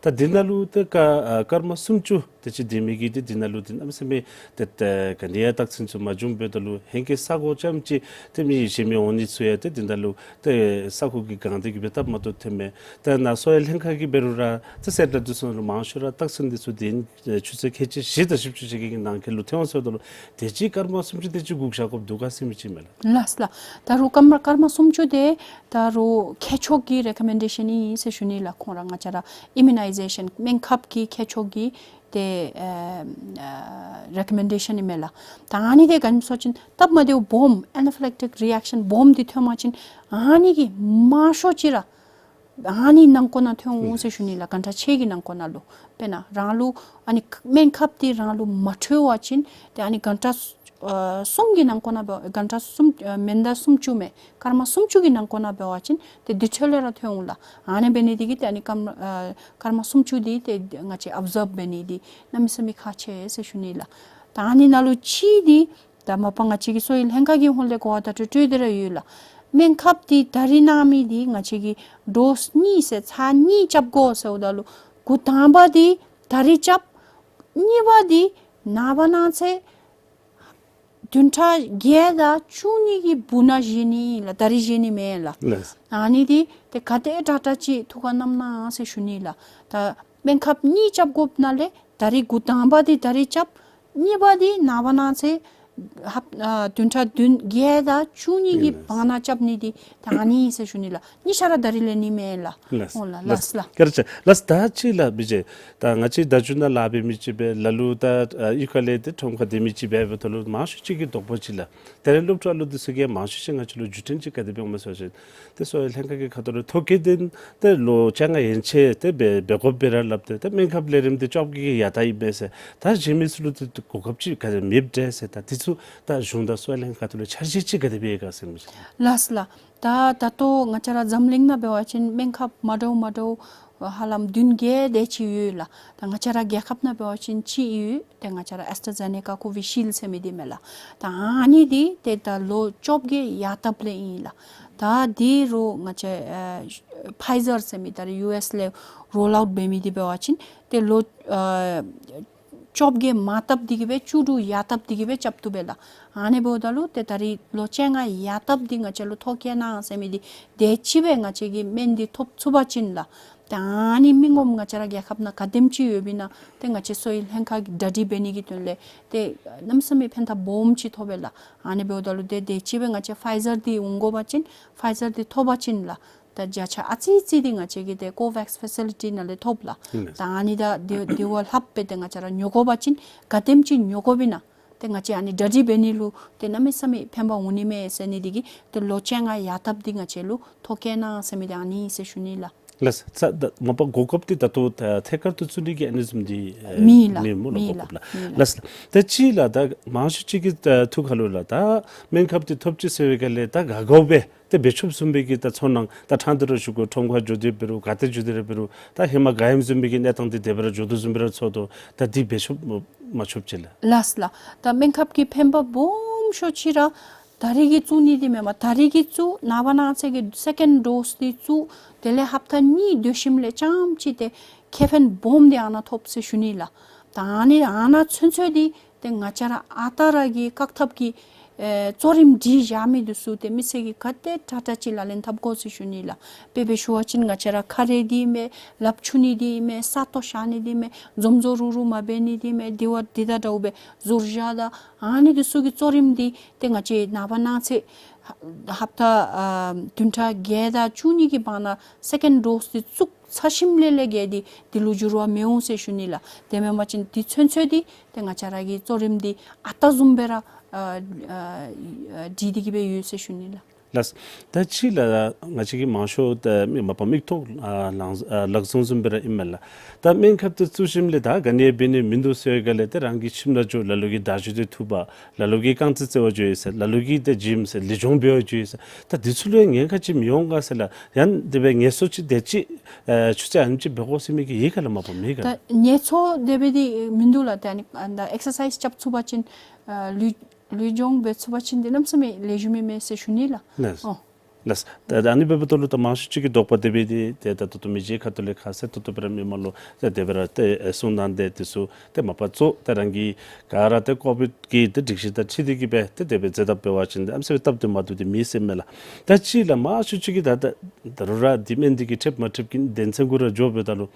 ད་འདི་ནང་ལུ་ཏེ་སྐར་ཨ་སྐར་མ་སུམ་ཅུ་དེ་ཅིག་འདི་མི་གི་ཏེ་འདི་ནང་ལུ་ཏེ་གནམ་མེད་ས་མེད་ཏེ་ཏེ་ག་ནི་ཡང་རྟགས་མཚན་ཚུ་མ་བྱུང་འབདཝ་ད་ལུ་ཧེང་སྐལ་ས་གོ་ཙམ་ཅིག་ཏེ་མི་གཞན་མི་འོང་ནི་ཚུ་ཡང་ཏེ་འདི་ནང་ལུ་ཏེ་ས་གོ་གིས་གང་སྟེ་གི་སྦེ་སྟབས་མ་བདེཝ་ཐོནམ་མས། ཏེ་ནཱ་གསོ་བའི་ལྷན་ཁག་གིས་འབད་རུང་ར་ཏེ་གསལ་བསྒྲགས་འདི་ཚུ་ནང་ལུ་མང་ཤོས་ར་རྟགས་མཚན་འདི་ཚུ་ཏེ་ཨ་ཆུ་ཚོད་ཁལ་གཅིག་བཞི་དང་བཞི་བཅུ་ཞེ་བརྒྱད་ཀྱི་ནང་འཁོད་ལུ་ཐོན་འོང་ཟེརཝ་ད་ལུ་དེ་ཅིག་སྐར་མ་སུམ་ཅུ་དེ་ཅིག་སྒུག་བཞག་དགོཔ་འདུག་ག་ཟེར་མི་ཅིག་མས་ལགས། ལགས་ལགས། ད་རུང་སྐར་མ་སྐར་མ་སུམ་ཅུ་དེ་ད་རུང་མཁས་མཆོག་གི་རེ་ཀོ་མེན་ཌེ་ཤཱན་ཨིན་ཟེར་ཞུ་ནི་ལགས། ཁོང་ར་ང་བཅས་ར་ཨིམ་མུ་ནའི་ཟེ་ཤཱན་སྨན་ཁབ་ཀྱི་མཁས་མཆོག་གི་ཏེ་ཨ་ཨ་རེ་ཀོ་མེན་ཌེ་ཤཱན་ཨིན་མས་ལགས། ད་ཨ་ནི་དེ་ག་ཅི་སྨོ་ཟེར་བ་ཅིན་སྟབས་མ་བདེཝ་སྦོམ་ཨེ་ནཱ་ཕི་ལེག་ཊིག་རི་ཨེག་ཤཱན་སྦོམ་འདི་ཐོན་པ་ཅིན་ཨ་ནི་གིས་མང་ཤོས་ཅིག་ར་ཨ་ནི་ནང་འཁོད་ནང་ཐོན་འོང་ཟེར་ཞུ་ནི་ལགས། གྷན་ཊ་ཕྱེད་ཀྱི་ནང་འཁོད་ནང་ལུ། དཔེར་ན་རང་ལུ་ཨ་ནི་སྨན་ཁབ་འདི་རང་ལུ་མ་འཕྲོད་པ་ཅིན་ཏེ་ཨ་ནི་གྷན་ཊ་ཨ་གསུམ་གྱི་ནང་འཁོད་ནང་འབད་གྷན་ཊ་གསུམ་ཨ་མེན་ན་སུམ་ཅུ་མས། སྐར་མ་སུམ་ཅུ་གི་ནང་འཁོད་ནང་འབད་བ་ཅིན་ཏེ་འདི་འཕྲོ་ལས་ར་ཐོན་འོང་ལགས། ཨ་ནི་འབད་ནི་འདི་གིས་ཏེ་ཨ་ནི་སྐར་མ་ཨ་སྐར་མ་སུམ་ཅུ་འདི་ཏེ་ང་བཅས་ཨབ་ཛོརབ་འབད་ནི་འདི་གནམ་མེད་ས་མེད་ཁག་ཆེ་ཟེར་ཞུ་ནི་ལགས། ད་ཨ་ནི་ནང་ལུ་གཅིག་འདི་ད་མ་པ་ང་བཅས་ཀྱི་གསོ་བའི་ལྷན་ཁག་གི་ཧོངས་ལས་གོ་བརྡ་སྤྲོད་སྤྲོད་དེ་ར་ཡོད་ལགས། སྨན་ཁབ་འདི་ད་རིས་གནང་མི་འདི་ང་བཅས་ཀྱིས་ཌོསི་གཉིས་ཟེར་ཚར་གཉིས་རྐྱབ་དགོ་ཟེརཝ་ད་ལུ་འགོ་དང་པ་འདི་ད་རིས་རྐྱབ། གཉིས་པ་འདི་ནངས་པ་གནངས་ཚེ་བདུན་ཕྲག་བརྒྱད་དང་བཅུ་གཉིས་ཀྱི་སྦུག་ན་བཞེས་ནི་ལགས། ད་རིས་བཞེས་ནི་མེན་ལགས། ལགས། ཨ་ནི་འདི་ཏེ་ག་དེ་དྲག་དྲག་ཅིག་ཐུགས་ཁར་བསྣམ་གནང་ཟེར་ཞུ་ནི་ལགས། ད་སྨན་ཁབ་གཉིས་རྐྱབ་དགོཔ་ནང་ལས་ད་རིས་འགོ་དང་པ་འདི་ད་རིས་རྐྱབ། གཉིས་པ་འདི་ནངས་པ་གནངས་ཚེ་ཧབ་ཨ་བདུན་ཕྲག་བདུན་བརྒྱད་དང་བཅུ་གཉིས་ཀྱི་བར་ན་རྐྱབ་ནི་འདི་ད་ཨ་ནི་ཨིན་ཟེར་ཞུ་ནི་ལགས། གཉིས་ཆ་ར་ད་རིས་ལེན་ནི་མེན་ལགས། ལགས། འོང་ལགས། ལགས། ལགས་ལགས། བཀའ་དྲིན་ཆེ། ལགས། ད་ཅི་ལགས་མི་རྗེ། ད་ང་བཅས་བརྡ་བརྒྱུད་ནང་ལཱ་འབད་མི་ཅིག་སྦེ་ལ་ལུ་ད་ཨ་གཡུས་ཁ་ལས་ཏེ་ཁྲོམ་ཁར་སྡོད་མི་ཅིག་སྦེ་འབདཝ་ད་ལུ་མང་ཤོས་ཅིག་གི་དོགས་པ་ཅིག་ལགས། དེ་ལས་སློབ་ཕྲུག་ཨ་ལུ་འདི་ཚུ་གིས་མང་ཤོས་ཅིག་ང་བཅས་ལུ་བརྒྱུད་འཕྲིན་ཅིག་ག་དེ་སྦེ་འོང་མས་ཟེར་བ་ཅིན་ཏེ་གསོ་བའི་ལྷན་ཁག་གི་ཁ་ཐུག་ལུ་ཐོ་བཀོད་འདི་ཏེ་ལོ་བཅོ་ལྔ་ཡན་ཆད་ཏེ་འབད་འབད་དགོཔ་སྦེ་ར་སླབ་སྟེ་ཏེ་སྨན་ཁབ་ལས་རིམ་འདི་བཅོ་བརྒྱད་ཀྱི་ཡར་ད་ཨིན་མས་ཟེར། ད་གཞན་མི་ཚུ་ལུ་ཏེ་གོ་སྐབས་ཅིག་ག་དེ་མེདཔ་འདྲས་ཟེར། ད་འདི་ ཚུ་ད་གཞུང་དང་གསོ་བའི་ལྷན་ཁག་ཐོག་ལས་འཆར་གཞི་ཅིག་ག་དེ་སྦེ་ཡོད་ག་ཟེར་མི་ཅིག། ལགས་ལགས། ད་ད་ལྟོ་ང་བཅས་ར་འཛམ་གླིང་ནང་འབད་བ་ཅིན་སྨན་ཁབ་མ་འདྲཝ་མ་འདྲཝ་ཧ་ལམ་བདུན་བརྒྱད་དེ་ཅིག་ཡོད་ལགས། ད་ང་བཅས་ར་རྒྱལ་ཁབ་ནང་འབད་བ་ཅིན་གཅིག་ཡོད། ཏེ་ང་བཅས་ར་ཨེསི་ཊ་ཛེ་ནེ་ཀ་ཀོ་ཝི་ཤིལཌ་ཟེར་མི་འདི་མས་ལགས། ད་ཨ་ནི་འདི་ཏེ་ད་ལོ་བཅོ་བརྒྱད་ཡར་བཏབ་ལས་ཨིན་ལགས། ད་འདི་རུང་ང་བཅས་ཨ་ཕའི་ཛར་ཟེར་མི་ད་རེས་ཡུ་ཨེསི་ལས་རོལ་ཨའུཊ་འབད་མི་འདི་འབད་བ་ཅིན་ཏེ་ལོ་ཨ་བཅོ་བརྒྱད་མར་བཏབ་སྟེ་གི་སྦེ་བཅུ་དྲུག་ཡར་བཏབ་སྟེ་གི་སྦེ་རྐྱབ་བཏུབ་པས་ལགས། ཨ་ནི་འབདཝ་ད་ལུ་ཏེ་ད་རེས་ལོ་བཅོ་ལྔ་ཡར་བཏབ་སྟེ་ང་བཅས་ལུ་ཐོ་བཀོད་གནང་ཟེར་མི་འདི་དེ་ཅིག་སྦེ་ང་བཅས་ཀྱིས་སྨན་འདི་ཐོབ་ཚུགས་པ་ཅིན་ལགས། ད་ཨ་ནི་མི་ངོམ་ང་བཅས་ར་རྒྱལ་ཁབ་ནང་ག་དེམ་ཅིག་ཡོདཔ་ཨིན་ན་ཏེ་ང་བཅས་གསོ་བའི་ལྷན་ཁག་གིས་གྲ་སྒྲིག་འབད་ནི་གི་དོན་ལས་ཏེ་གནམ་མེད་ས་མེད་ཕན་ཐབས་སྦོམ་ཅིག་ཐོབ་པས་ལགས། ཨ་ནི་འབདཝ་ད་ལུ་ཏེ་དེ་ཅིག་སྦེ་ང་བཅས་ཕའི་ཛར་འདི་འོང་དགོ་པ་ཅིན་ཕའི་ཛར་འདི་ཐོབ་པ་ཅིན་ལགས། ད་བརྒྱ་ཆ་ཨ་ཙི་ཙི་འདི་ང་བཅས་ཀྱིས་ཏེ་ཀོ་ཝེགསི་ཕེ་སི་ལི་ཊི་ནང་ལས་ཐོབ་ལགས། ཨིན་ལགས། ད་ཨ་ནི་ད་དེ་དེ་བ་ལྷགཔ་སྦེ་ཏེ་ང་བཅས་ར་ཉོ་དགོ་པ་ཅིན་ག་དེམ་ཅིག་ཉོ་དགོཔ་ཨིན་ན་ཏེ་ང་བཅས་ཨ་ནི་གྲ་སྒྲིག་འབད་ནི་ལུ་ཏེ་གནམ་མེད་ས་མེད་ཕན་པ་འོང་ནི་མས་ཟེར་ནི་འདི་གིས་ཏེ་ལོ་བཅོ་ལྔ་ཡར་བཏབ་སྟེ་ང་བཅས་ལུ་ཐོ་བཀོད་གནང་ཟེར་མི་འདི་ཨ་ནི་ཨིན་ཟེར་ཞུ་ནི་ལགས། ལགས། ད་མ་པ་གོ་སྐབས་འདི་ད་ལྟོ་ད་ཐད་ཀར་དུ་བཙུགས་ནི་གི་ཨ་ནི་བཟུམ་འདི་ཨེ་མེད་ལགས། མེད་སྨོ་ལགས། མེད་གོ་ལགས། སྐབས་ལགས། མེད་ལགས། ལགས། ད་ཅི་ལགས་ད་མང་ཤོས་ཅིག་གི་ཐུགས་ཁ་ལུ་ལགས་ད་སྨན་ཁབ་འདི་ཐོབ་ཅི་ཟེར་བའི་སྒང་ལས་ད་དགའ་དགའཝ་སྦེ་ཏེ་འབད་ཆོགཔ་བཟུམ་སྦེ་གི་ད་ཚོར་སྣང་ད་ཕྲང་སྟེ་ར་ཞུ་དགོ། ཁྲོམ་ཁར་འགྱོ་སྟེ་འབད་རུང་ག་ཏེ་འགྱོ་སྟེ་ར་འབད་རུང་ད་ཧེ་མ་དགའ་ཡི་བཟུམ་སྦེ་གི་གནས་སྟངས་འདི་དེ་སྦེ་ར་འགྱོ་དོ་བཟུམ་སྦེ་ར་ཚོར་དོ། ད་འདི་འབད་ཆོགཔ་མ་ཆོགཔ་ཅིག་ལགས། ལགས་ལགས། ད་སྨན་ཁབ་ཀྱི་ཕན་པ་སྦོམ་ཤོས་ཅིག་ར་ད་རེས་ཀྱི་བཙུགས་ནི་འདི་མེན་པར་ད་རེས་ཀྱི་བཙུགས་ནངས་པ་གནངས་ཚེ་གི་སེ་ཀེནཌ་ཌོསི་འདི་བཙུགས་དེ་ལས་ཧབ་ཏ་གཉིས་སྡོད་ཞིནམ་ལས་རྐྱངམ་ཅིག་ཏེ་ཁེ་ཕན་སྦོམ་འདི་ཨ་ནཱ་ཐོབ་ཟེར་ཞུ་ནི་ལགས། ད་ཨ་ནི་ཨ་ནཱ་ཚུན་ཚོད་འདི་ཏེ་ང་བཅས་ར་ཨ་རྟག་ར་གི་བཀག་ཐབས་ཀྱི་ཨེ་གཙོ་རིམ་སྒྲིག་བཞག་མི་འདི་ཚུ་ཏེ་མི་སེར་གྱིས་ག་དེ་དྲག་དྲག་ཅིག་ལག་ལེན་འཐབ་དགོ་ཟེར་ཞུ་ནི་ལགས། དཔེ་སྦེ་ཞུ་བ་ཅིན་ང་བཅས་ར་ཁ་རས་འདི་མེད། ལགཔ་འཁྱུ་ནི་འདི་མེད། ས་སྟོང་བཞག་ནི་འདི་མེད། འཛོམས་འཛོམས་རུག་རུག་མ་འབད་ནི་འདི་མེད། དེ་བ་འདི་དང་འདྲཝ་སྦེ་ཟུར་བཞག་དང་ཨ་ནི་འདི་ཚུ་གི་གཙོ་རིམ་འདི་ཏེ་ང་བཅས་ནངས་པ་གནངས་ཚེ་ཧབ་ཏ་ཨ་བདུན་ཕྲག་བརྒྱད་དང་བཅུ་གཉིས་ཀྱི་བར་ན་སེ་ཀེནཌ་ཌོསི་འདི་བཙུགས་ཚར་ཞིནམ་ལས་ལས་བརྒལ་ཏེ་འདི་ལུ་འགྱུར་བ་མི་འོང་ཟེར་ཞུ་ནི་ལགས། དེ་མེན་པ་ཅིན་འདི་ཚུན་ཚོད་འདི་ཏེ་ང་བཅས་ར་གི་གཙོ་རིམ་འདི་ཨ་རྟག་བཟུམ་སྦེ་ར་ཨ་ཨ་སྒྲིག་སྟེ་གི་སྦེ་ཡོད་ཟེར་ཞུ་ནི་ལགས། ལགས། ད་ཅི་ལགས་ང་བཅས་ཀྱི་མང་ཤོས་ད་མི་མ་པ་མིག་ཐོག་ཨ་ལག་ཨ་ལག་བཟུང་བཟུམ་སྦེ་ར་ཨིན་མས་ལགས། ད་སྨན་ཁབ་འདི་བཙུགས་ཞིནམ་ལས་ད་ག་ནི་འབད་ནི་མིན་འདུག་ཟེར་བའི་སྒང་ལས་ཏེ་རང་གི་ཁྱིམ་ནང་འགྱོ། ལ་ལུ་གིས་བརྡ་བརྒྱུད་དེ་འཐུ་འབག། ལ་ལུ་གིས་རྐང་རྩེད་རྩེད་པར་འགྱོ་ཡི་ཟེར། ལ་ལུ་གིས་ཏེ་ཇིམ་ཟེར་ལུས་སྦྱོང་འབད་བར་འགྱོ་ཡི་ཟེར། ད་འདི་ཚུ་ལུ་ཡང་ཉེན་ཁ་ཅིག་མི་འོང་ག་ཟེར་ལགས། ཡང་དེ་སྦེ་ངལ་གསོ་ཅིག་དེ་ཅིག་ཨེ་ཆུ་ཚོད་ཨ་ནེམ་ཅིག་འབད་དགོ་ཟེར་མི་གི་ཡོད་ག་ལགས། མ་པ་མེད་ག། ད་ངལ་གསོ་དེ་སྦེ་འདི་མིན་འདུག་ལགས། ད་ཨ་ནི་ཨ་ད་ཨེག་སར་སའིཛ་རྐྱབ་ཚུགས་པ་ཅིན་ཨ་ལུས་ལུས་སྦྱོང་འབད་ཚུགས་པ་ཅིན་འདི་གནམ་མེད་ས་མེད་ལེགས་ཤོམ་ཨིན་མས་ཟེར་ཞུ་ནི་ལགས། ལགས། ཨོ། ལགས། ད་ཨ་ནི་འབདཝ་ད་ལུ་ད་མང་ཤོས་ཅིག་གི་དོགས་པ་དེ་སྦེ་འདི་ཏེ་ད་ད་ལྟོ་མི་རྗེ་ཁ་ཐུག་ལས་ཁ་གསལ་ཏོག་ཏོ་སྦེ་ར་མི་མང་ལུ་ཏེ་དེ་སྦེ་ར་ཏེ་གསུངས་གནང་སྟེ་འདི་ཚུ་ཏེ་མ་པ་གཙོ་ཏེ་རང་གི་ག་ར་ཏེ་ཀོ་བིཌ་ཀྱི་ཏེ་སྒྲིག་གཞི་དང་འཁྲིལ་ཏེ་གི་སྦེ་ཏེ་དེ་སྦེ་མཛད་དེ་འབད་བ་ཅིན་ཏེ་ཨམ་སྲུ་སྦེ་སྟབས་བདེ་མ་བདེཝ་འདི་མེད་ཟེར་མས་ལགས། ད་ཅི་ལགས་མང་ཤོས་ཅིག་གིས་ད་ད་ད་རུང་ར་འདི་སྨན་འདི་གིས་འཕྲོད་མ་འཕྲོད་ཀྱི་སྡེ་ཚན་གུ་ར་འགྱོ་འབདཝ་ད་ལུ་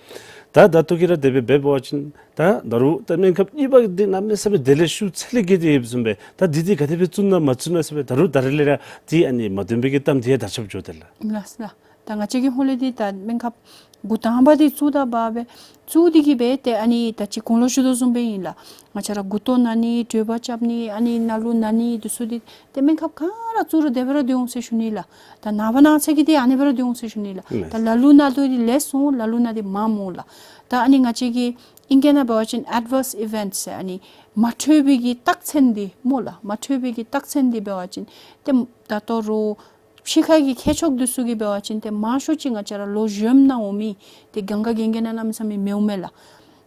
ད་ད་ལྟོ་གི་ར་དེ་སྦེ་འབད་བ་ཅིན་ད་ད་རུང་ད་སྨན་ཁབ་གཉིས་པ་འདི་གནམ་མེད་ས་མེད་དེ་ལས་ཤུགས་ཚད་ལས་བརྒལ་ཏེ་ཡོདཔ་བཟུམ་སྦེ་ད་འདི་འདི་ག་དེ་སྦེ་བཙུགས་ན་མ་བཙུགས་ན་ཟེར་སྦེ་ད་རུང་ད་རེས་ལས་ར་འདི་ཨ་ནི་མ་བདེན་པའི་གི་གཏམ་འདི་ཡང་དར་ཁྱབ་འགྱོ་དེས་ལགས། ལགས་ལགས། ད་ང་བཅས་ཀྱི་ཧོང་ལས་འདི་ད་སྨན་ཁབ་འགོ་དང་པ་འདི་བཙུགས་ད་འབད་བའི་བཙུགས་ཏེ་གི་སྦེ་ཏེ་ཨ་ནི་ད་ཅི་གོང་ལུ་ཞུ་དོ་བཟུམ་སྦེ་ཨིན་ལགས། ང་བཅས་ར་མགུ་ཏོ་ན་ནི་དྲོད་འབར་རྐྱབ་ནི་ཨ་ནི་ན་ལུ་ན་ནི་འདི་ཚུ་འདི་ཏེ་སྨན་ཁབ་ག་ར་བཙུགས་རུང་དེ་སྦེ་ར་སྡོད་འོང་ཟེར་ཞུ་ནི་ལགས། ད་ནངས་པ་གནངས་ཚེ་གི་འདི་ཨ་ནི་སྦེ་ར་སྡོད་འོང་ཟེར་ཞུ་ནི་ལགས། ད་ལ་ལུ་ན་ལུ་འདི་ལེགས་སོང་། ལ་ལུ་ན་འདི་མངམ་འོང་ལགས། ད་ཨ་ནི་ང་བཅས་ཀྱི་ཨིང་སྐད་ནང་འབད་བ་ཅིན་ཨེཌ་ཝརསི་ཨི་ཝེནཊསི་ཟེར་ཨ་ནི་མ་འཕྲོད་པའི་གི་རྟགས་མཚན་འདི་སྨོ་ལགས། མ་འཕྲོད་པའི་གི་རྟགས་མཚན་འདི་འབད་བ་ཅིན་ཏེ་ད་ལྟོ་རུང་ཕྱི་ཁ་གི་ཁྱད་མཆོག་འདི་ཚུ་གིས་འབད་བ་ཅིན་ཏེ་མང་ཤོས་ཅིག་ང་བཅས་ར་ལོ་གཞོནམ་ནང་འོང་མི་ཏེ་གང་ག་གན་ག་ནང་གནམ་མེད་ས་མེད་མི་འོང་མས་ལགས།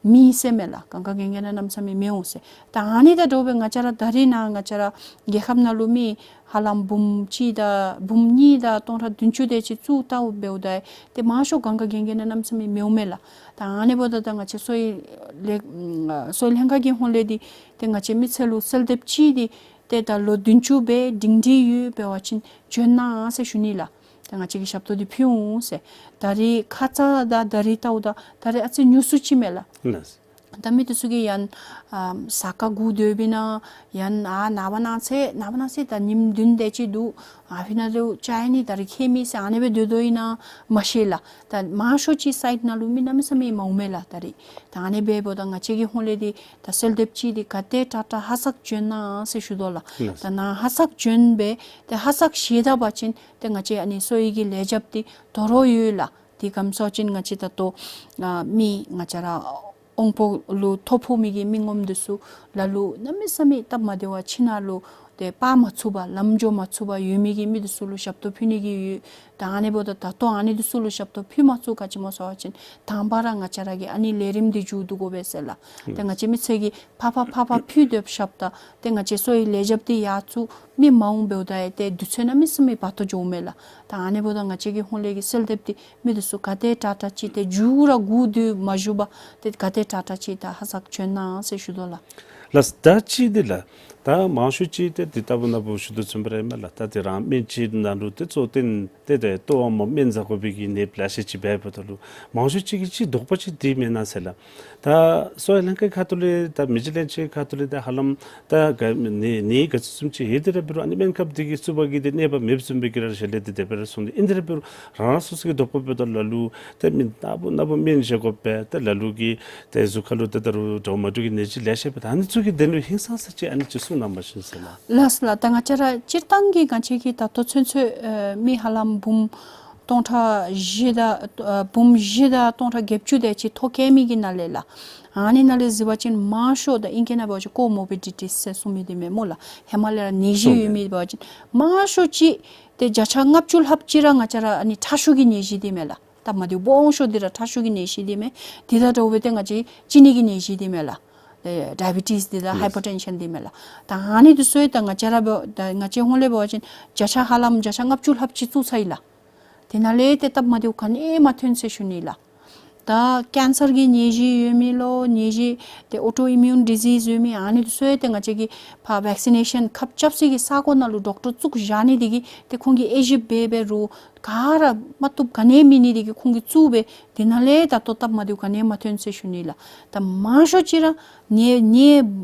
མེད་ཟེར་མས་ལགས། གང་ག་གན་ག་ནང་གནམ་མེད་ས་མེད་མི་འོང་ཟེར། ད་ཨ་ནི་དང་འདྲཝ་སྦེ་ང་བཅས་ར་ད་རེས་ནཱ་ང་བཅས་ར་རྒྱལ་ཁབ་ནང་ལུ་མི་ཧ་ལམ་འབུམ་གཅིག་དང་འབུམ་གཉིས་དང་སྟོང་ཕྲག་བདུན་ཅུ་དེ་ཅིག་བཙུགས་བལྟཝ་འབདཝ་ད་ཏེ་མང་ཤོས་གང་ག་གན་ག་ནང་གནམ་མེད་ས་མེད་མི་འོང་མས་ལགས། ད་ཨ་ནི་འབདཝ་ད་ད་ང་བཅས་གསོ་བའི་ལས་གསོ་བའི་ལྷན་ཁག་གི་ཧོང་ལས་འདི་ཏེ་ང་བཅས་མི་སེར་ལུ་གསོལ་འདེབས་ཅིག་འདི་ཏེ་ད་ལོ་བདུན་ཅུ་སྦེ་སྒྲིང་སྒྲིང་ཡོད་འབད་བ་ཅིན་བྱོན་གནང་ཟེར་ཞུ་ནི་ལགས། ད་ང་བཅས་ཀྱིས་ཞབས་ཏོག་འདི་ཕུལ་འོང་ཟེར། ད་རེས་ཁ་ཙ་དང་ད་རེས་བལྟཝ་ད་ད་རེས་ཨ་ཙི་ཉུང་སུ་ཅིག་མས་ལགས། ལགས། ད་མི་འདི་ཚུ་གིས་ཡང་ཨ་ཟ་ཁ་སྒུག་སྡོདཔ་ཨིན་ན་ཡང་ཨ་ནངས་པ་གནངས་ཚེ་ནངས་པ་གནངས་ཚེ་ད་ཉིནམ་བདུན་དེ་ཅིག་འདུག། ཨ་ཕི་ནང་ལུ་ཅ་ཡ་ནི་ད་རེས་ཁྱད་མེད་ཟེར་ཨ་ནི་སྦེ་སྡོད་དོ་ཨིན་ན་མ་ཤེས་ལགས། ད་མང་ཤོས་ཅིག་སའིཊ་ནང་ལུ་མི་གནམ་མེད་ས་མེད་མ་འོང་མས་ལགས་ད་རེས། ད་ཨ་ནི་འབདཝ་ད་ང་བཅས་ཀྱི་ཧོང་ལས་འདི་ད་གསོལ་འདེབས་ཅིག་འདི་ག་དེ་དྲག་དྲག་ཧ་སག་བྱོན་གནང་ཟེར་ཞུ་དོ་ལགས། ལགས། ད་ནཱ་ཧ་སག་བྱོན་སྦེ་ཏེ་ཧ་སག་བཞེས་ད་པ་ཅིན་ཏེ་ང་བཅས་ཨ་ནི་གསོ་བའི་གི་ལས་རྒྱབ་འདི་དོ་རུང་ཡོད་ལགས། དེ་ག་ཅི་སྨོ་ཟེར་བ་ཅིན་ང་བཅས་ད་ལྟོ་ཨ་མི་ང་བཅས་ར་ ཀོང་པོ་ལུ་ཐོ་ཕོག་མི་གི་མི་ངོམ་འདི་ཚུ་ལ་ལུ་གནམ་མེད་ས་མེད་སྟབས་མ་བདེཝ་ཁྱིམ་ནང་ལུ་ཏེ་འབག་མ་ཚུགས་པར་ལམ་འགྱོ་མ་ཚུགས་པར་ཡོད་མི་གི་མི་འདི་ཚུ་ལུ་ཞབས་ཏོག་ཕུལ་ནི་གི་ཡོད། ད་ཨ་ནི་འབདཝ་ད་ད་ལྟོ་ཨ་ནི་འདི་ཚུ་ལུ་ཞབས་ཏོག་ཕུལ་མ་ཚུགས། ག་ཅི་སྨོ་ཟེར་བ་ཅིན་དང་པ་ར་ང་བཅས་ར་གི་ཨ་ནི་ལས་རིམ་འདི་མཇུག་བསྡུ་དགོ་པས་ཟེར་ལགས། ཏེ་ང་བཅས་མི་སེར་གྱིས་ཕར་ཕར་ཕར་ཕར་ཕུལ་སྡོདཔ་ཤོབ་ད་ཏེ་ང་བཅས་གསོ་བའི་ལས་བྱེདཔ་འདི་ཡར་ཚུར་མི་མ་འོང་འབདཝ་ད་ཡང་ཏེ་དུས་ཚོད་གནམ་མེད་ས་མེད་བར་དོ་འགྱོཝ་མས་ལགས། ད་ཨ་ནི་འབདཝ་ད་ང་བཅས་ཀྱི་ཧོང་ལས་ཀྱི་སེལ་འདེབས་འདི་མི་འདི་ཚུ་ག་དེ་དྲག་དྲག་ཅིག་ཏེ་མཇུག་ར་བསྒུགས་ཏེ་མ་བཞུགས་པར་ཏེ་ག་དེ་དྲག་དྲག་ཅིག་ད་ཧ་སག་བྱོན་གནང་ཟེར་ཞུ་དོ་ལགས། ལགས། ད་ཅི་འདི་ལགས། ད་མང་ཤོས་ཅིག་ཏེ་འདི་ལྟ་བུ་ན་བུ་ཞུ་དོ་བཟུམ་སྦེ་ར་ཨིན་མས་ལགས། ད་ཏེ་རང་སྨན་ཅིག་ནང་ལུ་ཏེ་གཙོ་བོ་ཏེ་ཏེ་ཏེ་ལྟོ་བ་སྨན་ཟ་དགོ་པའི་གི་ནད་ལེ་ཤ་ཅིག་འབད་འབདཝ་ད་ལུ་མང་ཤོས་ཅིག་གིས་ཅིག་དོགས་པ་ཅིག་འདི་མེན་ན་ཟེར་ལགས། ད་གསོ་བའི་ལྷན་ཁག་ཁ་ཐུག་ལས་ད་མི་རྗེ་ལྷན་ཁག་ཁ་ཐུག་ལས་ད་ཧ་ལམ་ད་ག་ནད་ནད་ག་ཅི་བཟུམ་ཅིག་ཡོད་དེ་ར་འབད་རུང་ཨ་ནི་སྨན་ཁབ་འདི་གིས་བཙུགས་པ་གིས་ཏེ་གནོད་པ་མེདཔ་བཟུམ་སྦེ་གི་ར་ཞལ་ལས་འདི་དེ་སྦེ་ར་གསུངས་ཏེ་ཨིན། དེ་ར་འབད་རུང་རང་རང་སོ་སོ་གི་དོགས་པ་འབདཝ་ད་ལ་ལུ་ཏེ་མི་ན་བུ་ན་བུ་སྨན་བཞེས་དགོ་པས། ཏེ་ལ་ལུ་གིས་ཏེ་གཟུགས་ཁ་ལུ་ཏེ་ད་རུང་འདྲཝ་མ་འདྲཝ་གི་ནད་གཞི་ལེ་ཤ་འབད། ད་ཨ་ནི་ཚུ་གི་དོན་ལུ་ཧིང་སངས་ས་ཅིག་ཨ་ནི་ཅིག་གསུང་གནང་བ་ཅིན་ཟེར་ལགས། ལགས་ལགས། ད་ང་བཅས་ར་སྤྱིར་བཏང་གི་ང་བཅས་ཀྱི་ད་ལྟོ་ཚུན་ཚོད་ཨེ་མི་ཧ་ལམ་འབུམ་སྟོང་ཕྲག་བཞི་དང་ཨེ་འབུམ་བཞི་དང་སྟོང་ཕྲག་བརྒྱད་ཅུ་དེ་ཅིག་ཐོ་བཀོད་མི་གི་ནང་ལས་ལགས། ཨ་ནི་ནང་ལས་གཟིགས་པ་ཅིན་མང་ཤོས་ད་ཨིང་སྐད་ནང་འབད་བ་ཅིན་ཀོ་མོར་བི་ཌི་ཊིས་ཟེར་གསུངས་མི་འདི་མས་སྨོ་ལགས། ཧེ་མ་ལས་ར་ནད་གཞི་ཡོད་མི་འབད་བ་ཅིན་མང་ཤོས་ཅིག་ཏེ་བརྒྱ་ཆ་ལྔ་བཅུ་ལྷགཔ་ཅིག་ར་ང་བཅས་ར་ཨ་ནི་ཁྲག་ཤུགས་ཀྱི་ནད་གཞི་འདི་མས་ལགས། སྟབས་མ་བདེཝ་སྦོམ་ཤོས་འདི་ར་ཁྲག་ཤུགས་ཀྱི་ནད་གཞི་འདི་མས། དེ་དང་འདྲཝ་སྦེ་ཏེ་ང་བཅས་གཅིན་སྙི་གི་ནད་གཞི་འདི་མས་ལགས། ཨེ་ཌའི་བི་ཊིས་འདི་དང་ཧའི་པར་ཊེན་ཤཱན་འདི་མས་ལགས། ད་ཨ་ནི་འདི་ཚུ་ཡང་ད་ང་བཅས་ར་འབད་ད་ང་བཅས་ཧོང་ལས་འབད་བ་ཅིན་བརྒྱ་ཆ་ཧ་ལམ་བརྒྱ་ཆ་ལྔ་བཅུ་ལྷགཔ་ཅིག་བཙུགས་ཚར་ཡི་ལགས། དེ་ནང་ལས་ཏེ་སྟབས་མ་བདེཝ་ག་ནི་ཡང་མ་ཐོན་ཟེར་ཞུ་ནི་ལགས། ད་ཀེན་སར་གྱི་ནད་གཞི་ཡོད་མི་ལོ་ནད་གཞི་ཏེ་ཨོ་ཊོ་ཨི་མིའུན་ཌི་ཛིསི་ཡོད་མི་ཨ་ནི་འདི་ཚུ་ཡང་ཏེ་ང་བཅས་ཀྱིས་ཕར་ཝེག་སི་ནེ་ཤཱན་ཁབ་རྐྱབ་སའི་གི་ས་གོ་ནང་ལུ་ཌོག་ཊར་བཙུགས་བཞག་ནི་འདི་གིས་ཏེ་ཁོང་གིས་དབྱེ་ཞིབ་འབད་འབད་རུང་ག་ར་མ་བཏུབ་ག་ནི་ཡང་མེད་ནི་འདི་གིས་ཁོང་གིས་བཙུགས་སྦེ་དེ་ནང་ལས་ད་ལྟོ་སྟབས་མ་བདེཝ་ག་ནི་ཡང་མ་ཐོན་ཟེར་ཞུ་ནི་ལགས། ད་མང་ཤོས་ཅིག་ར་ནད་ནད་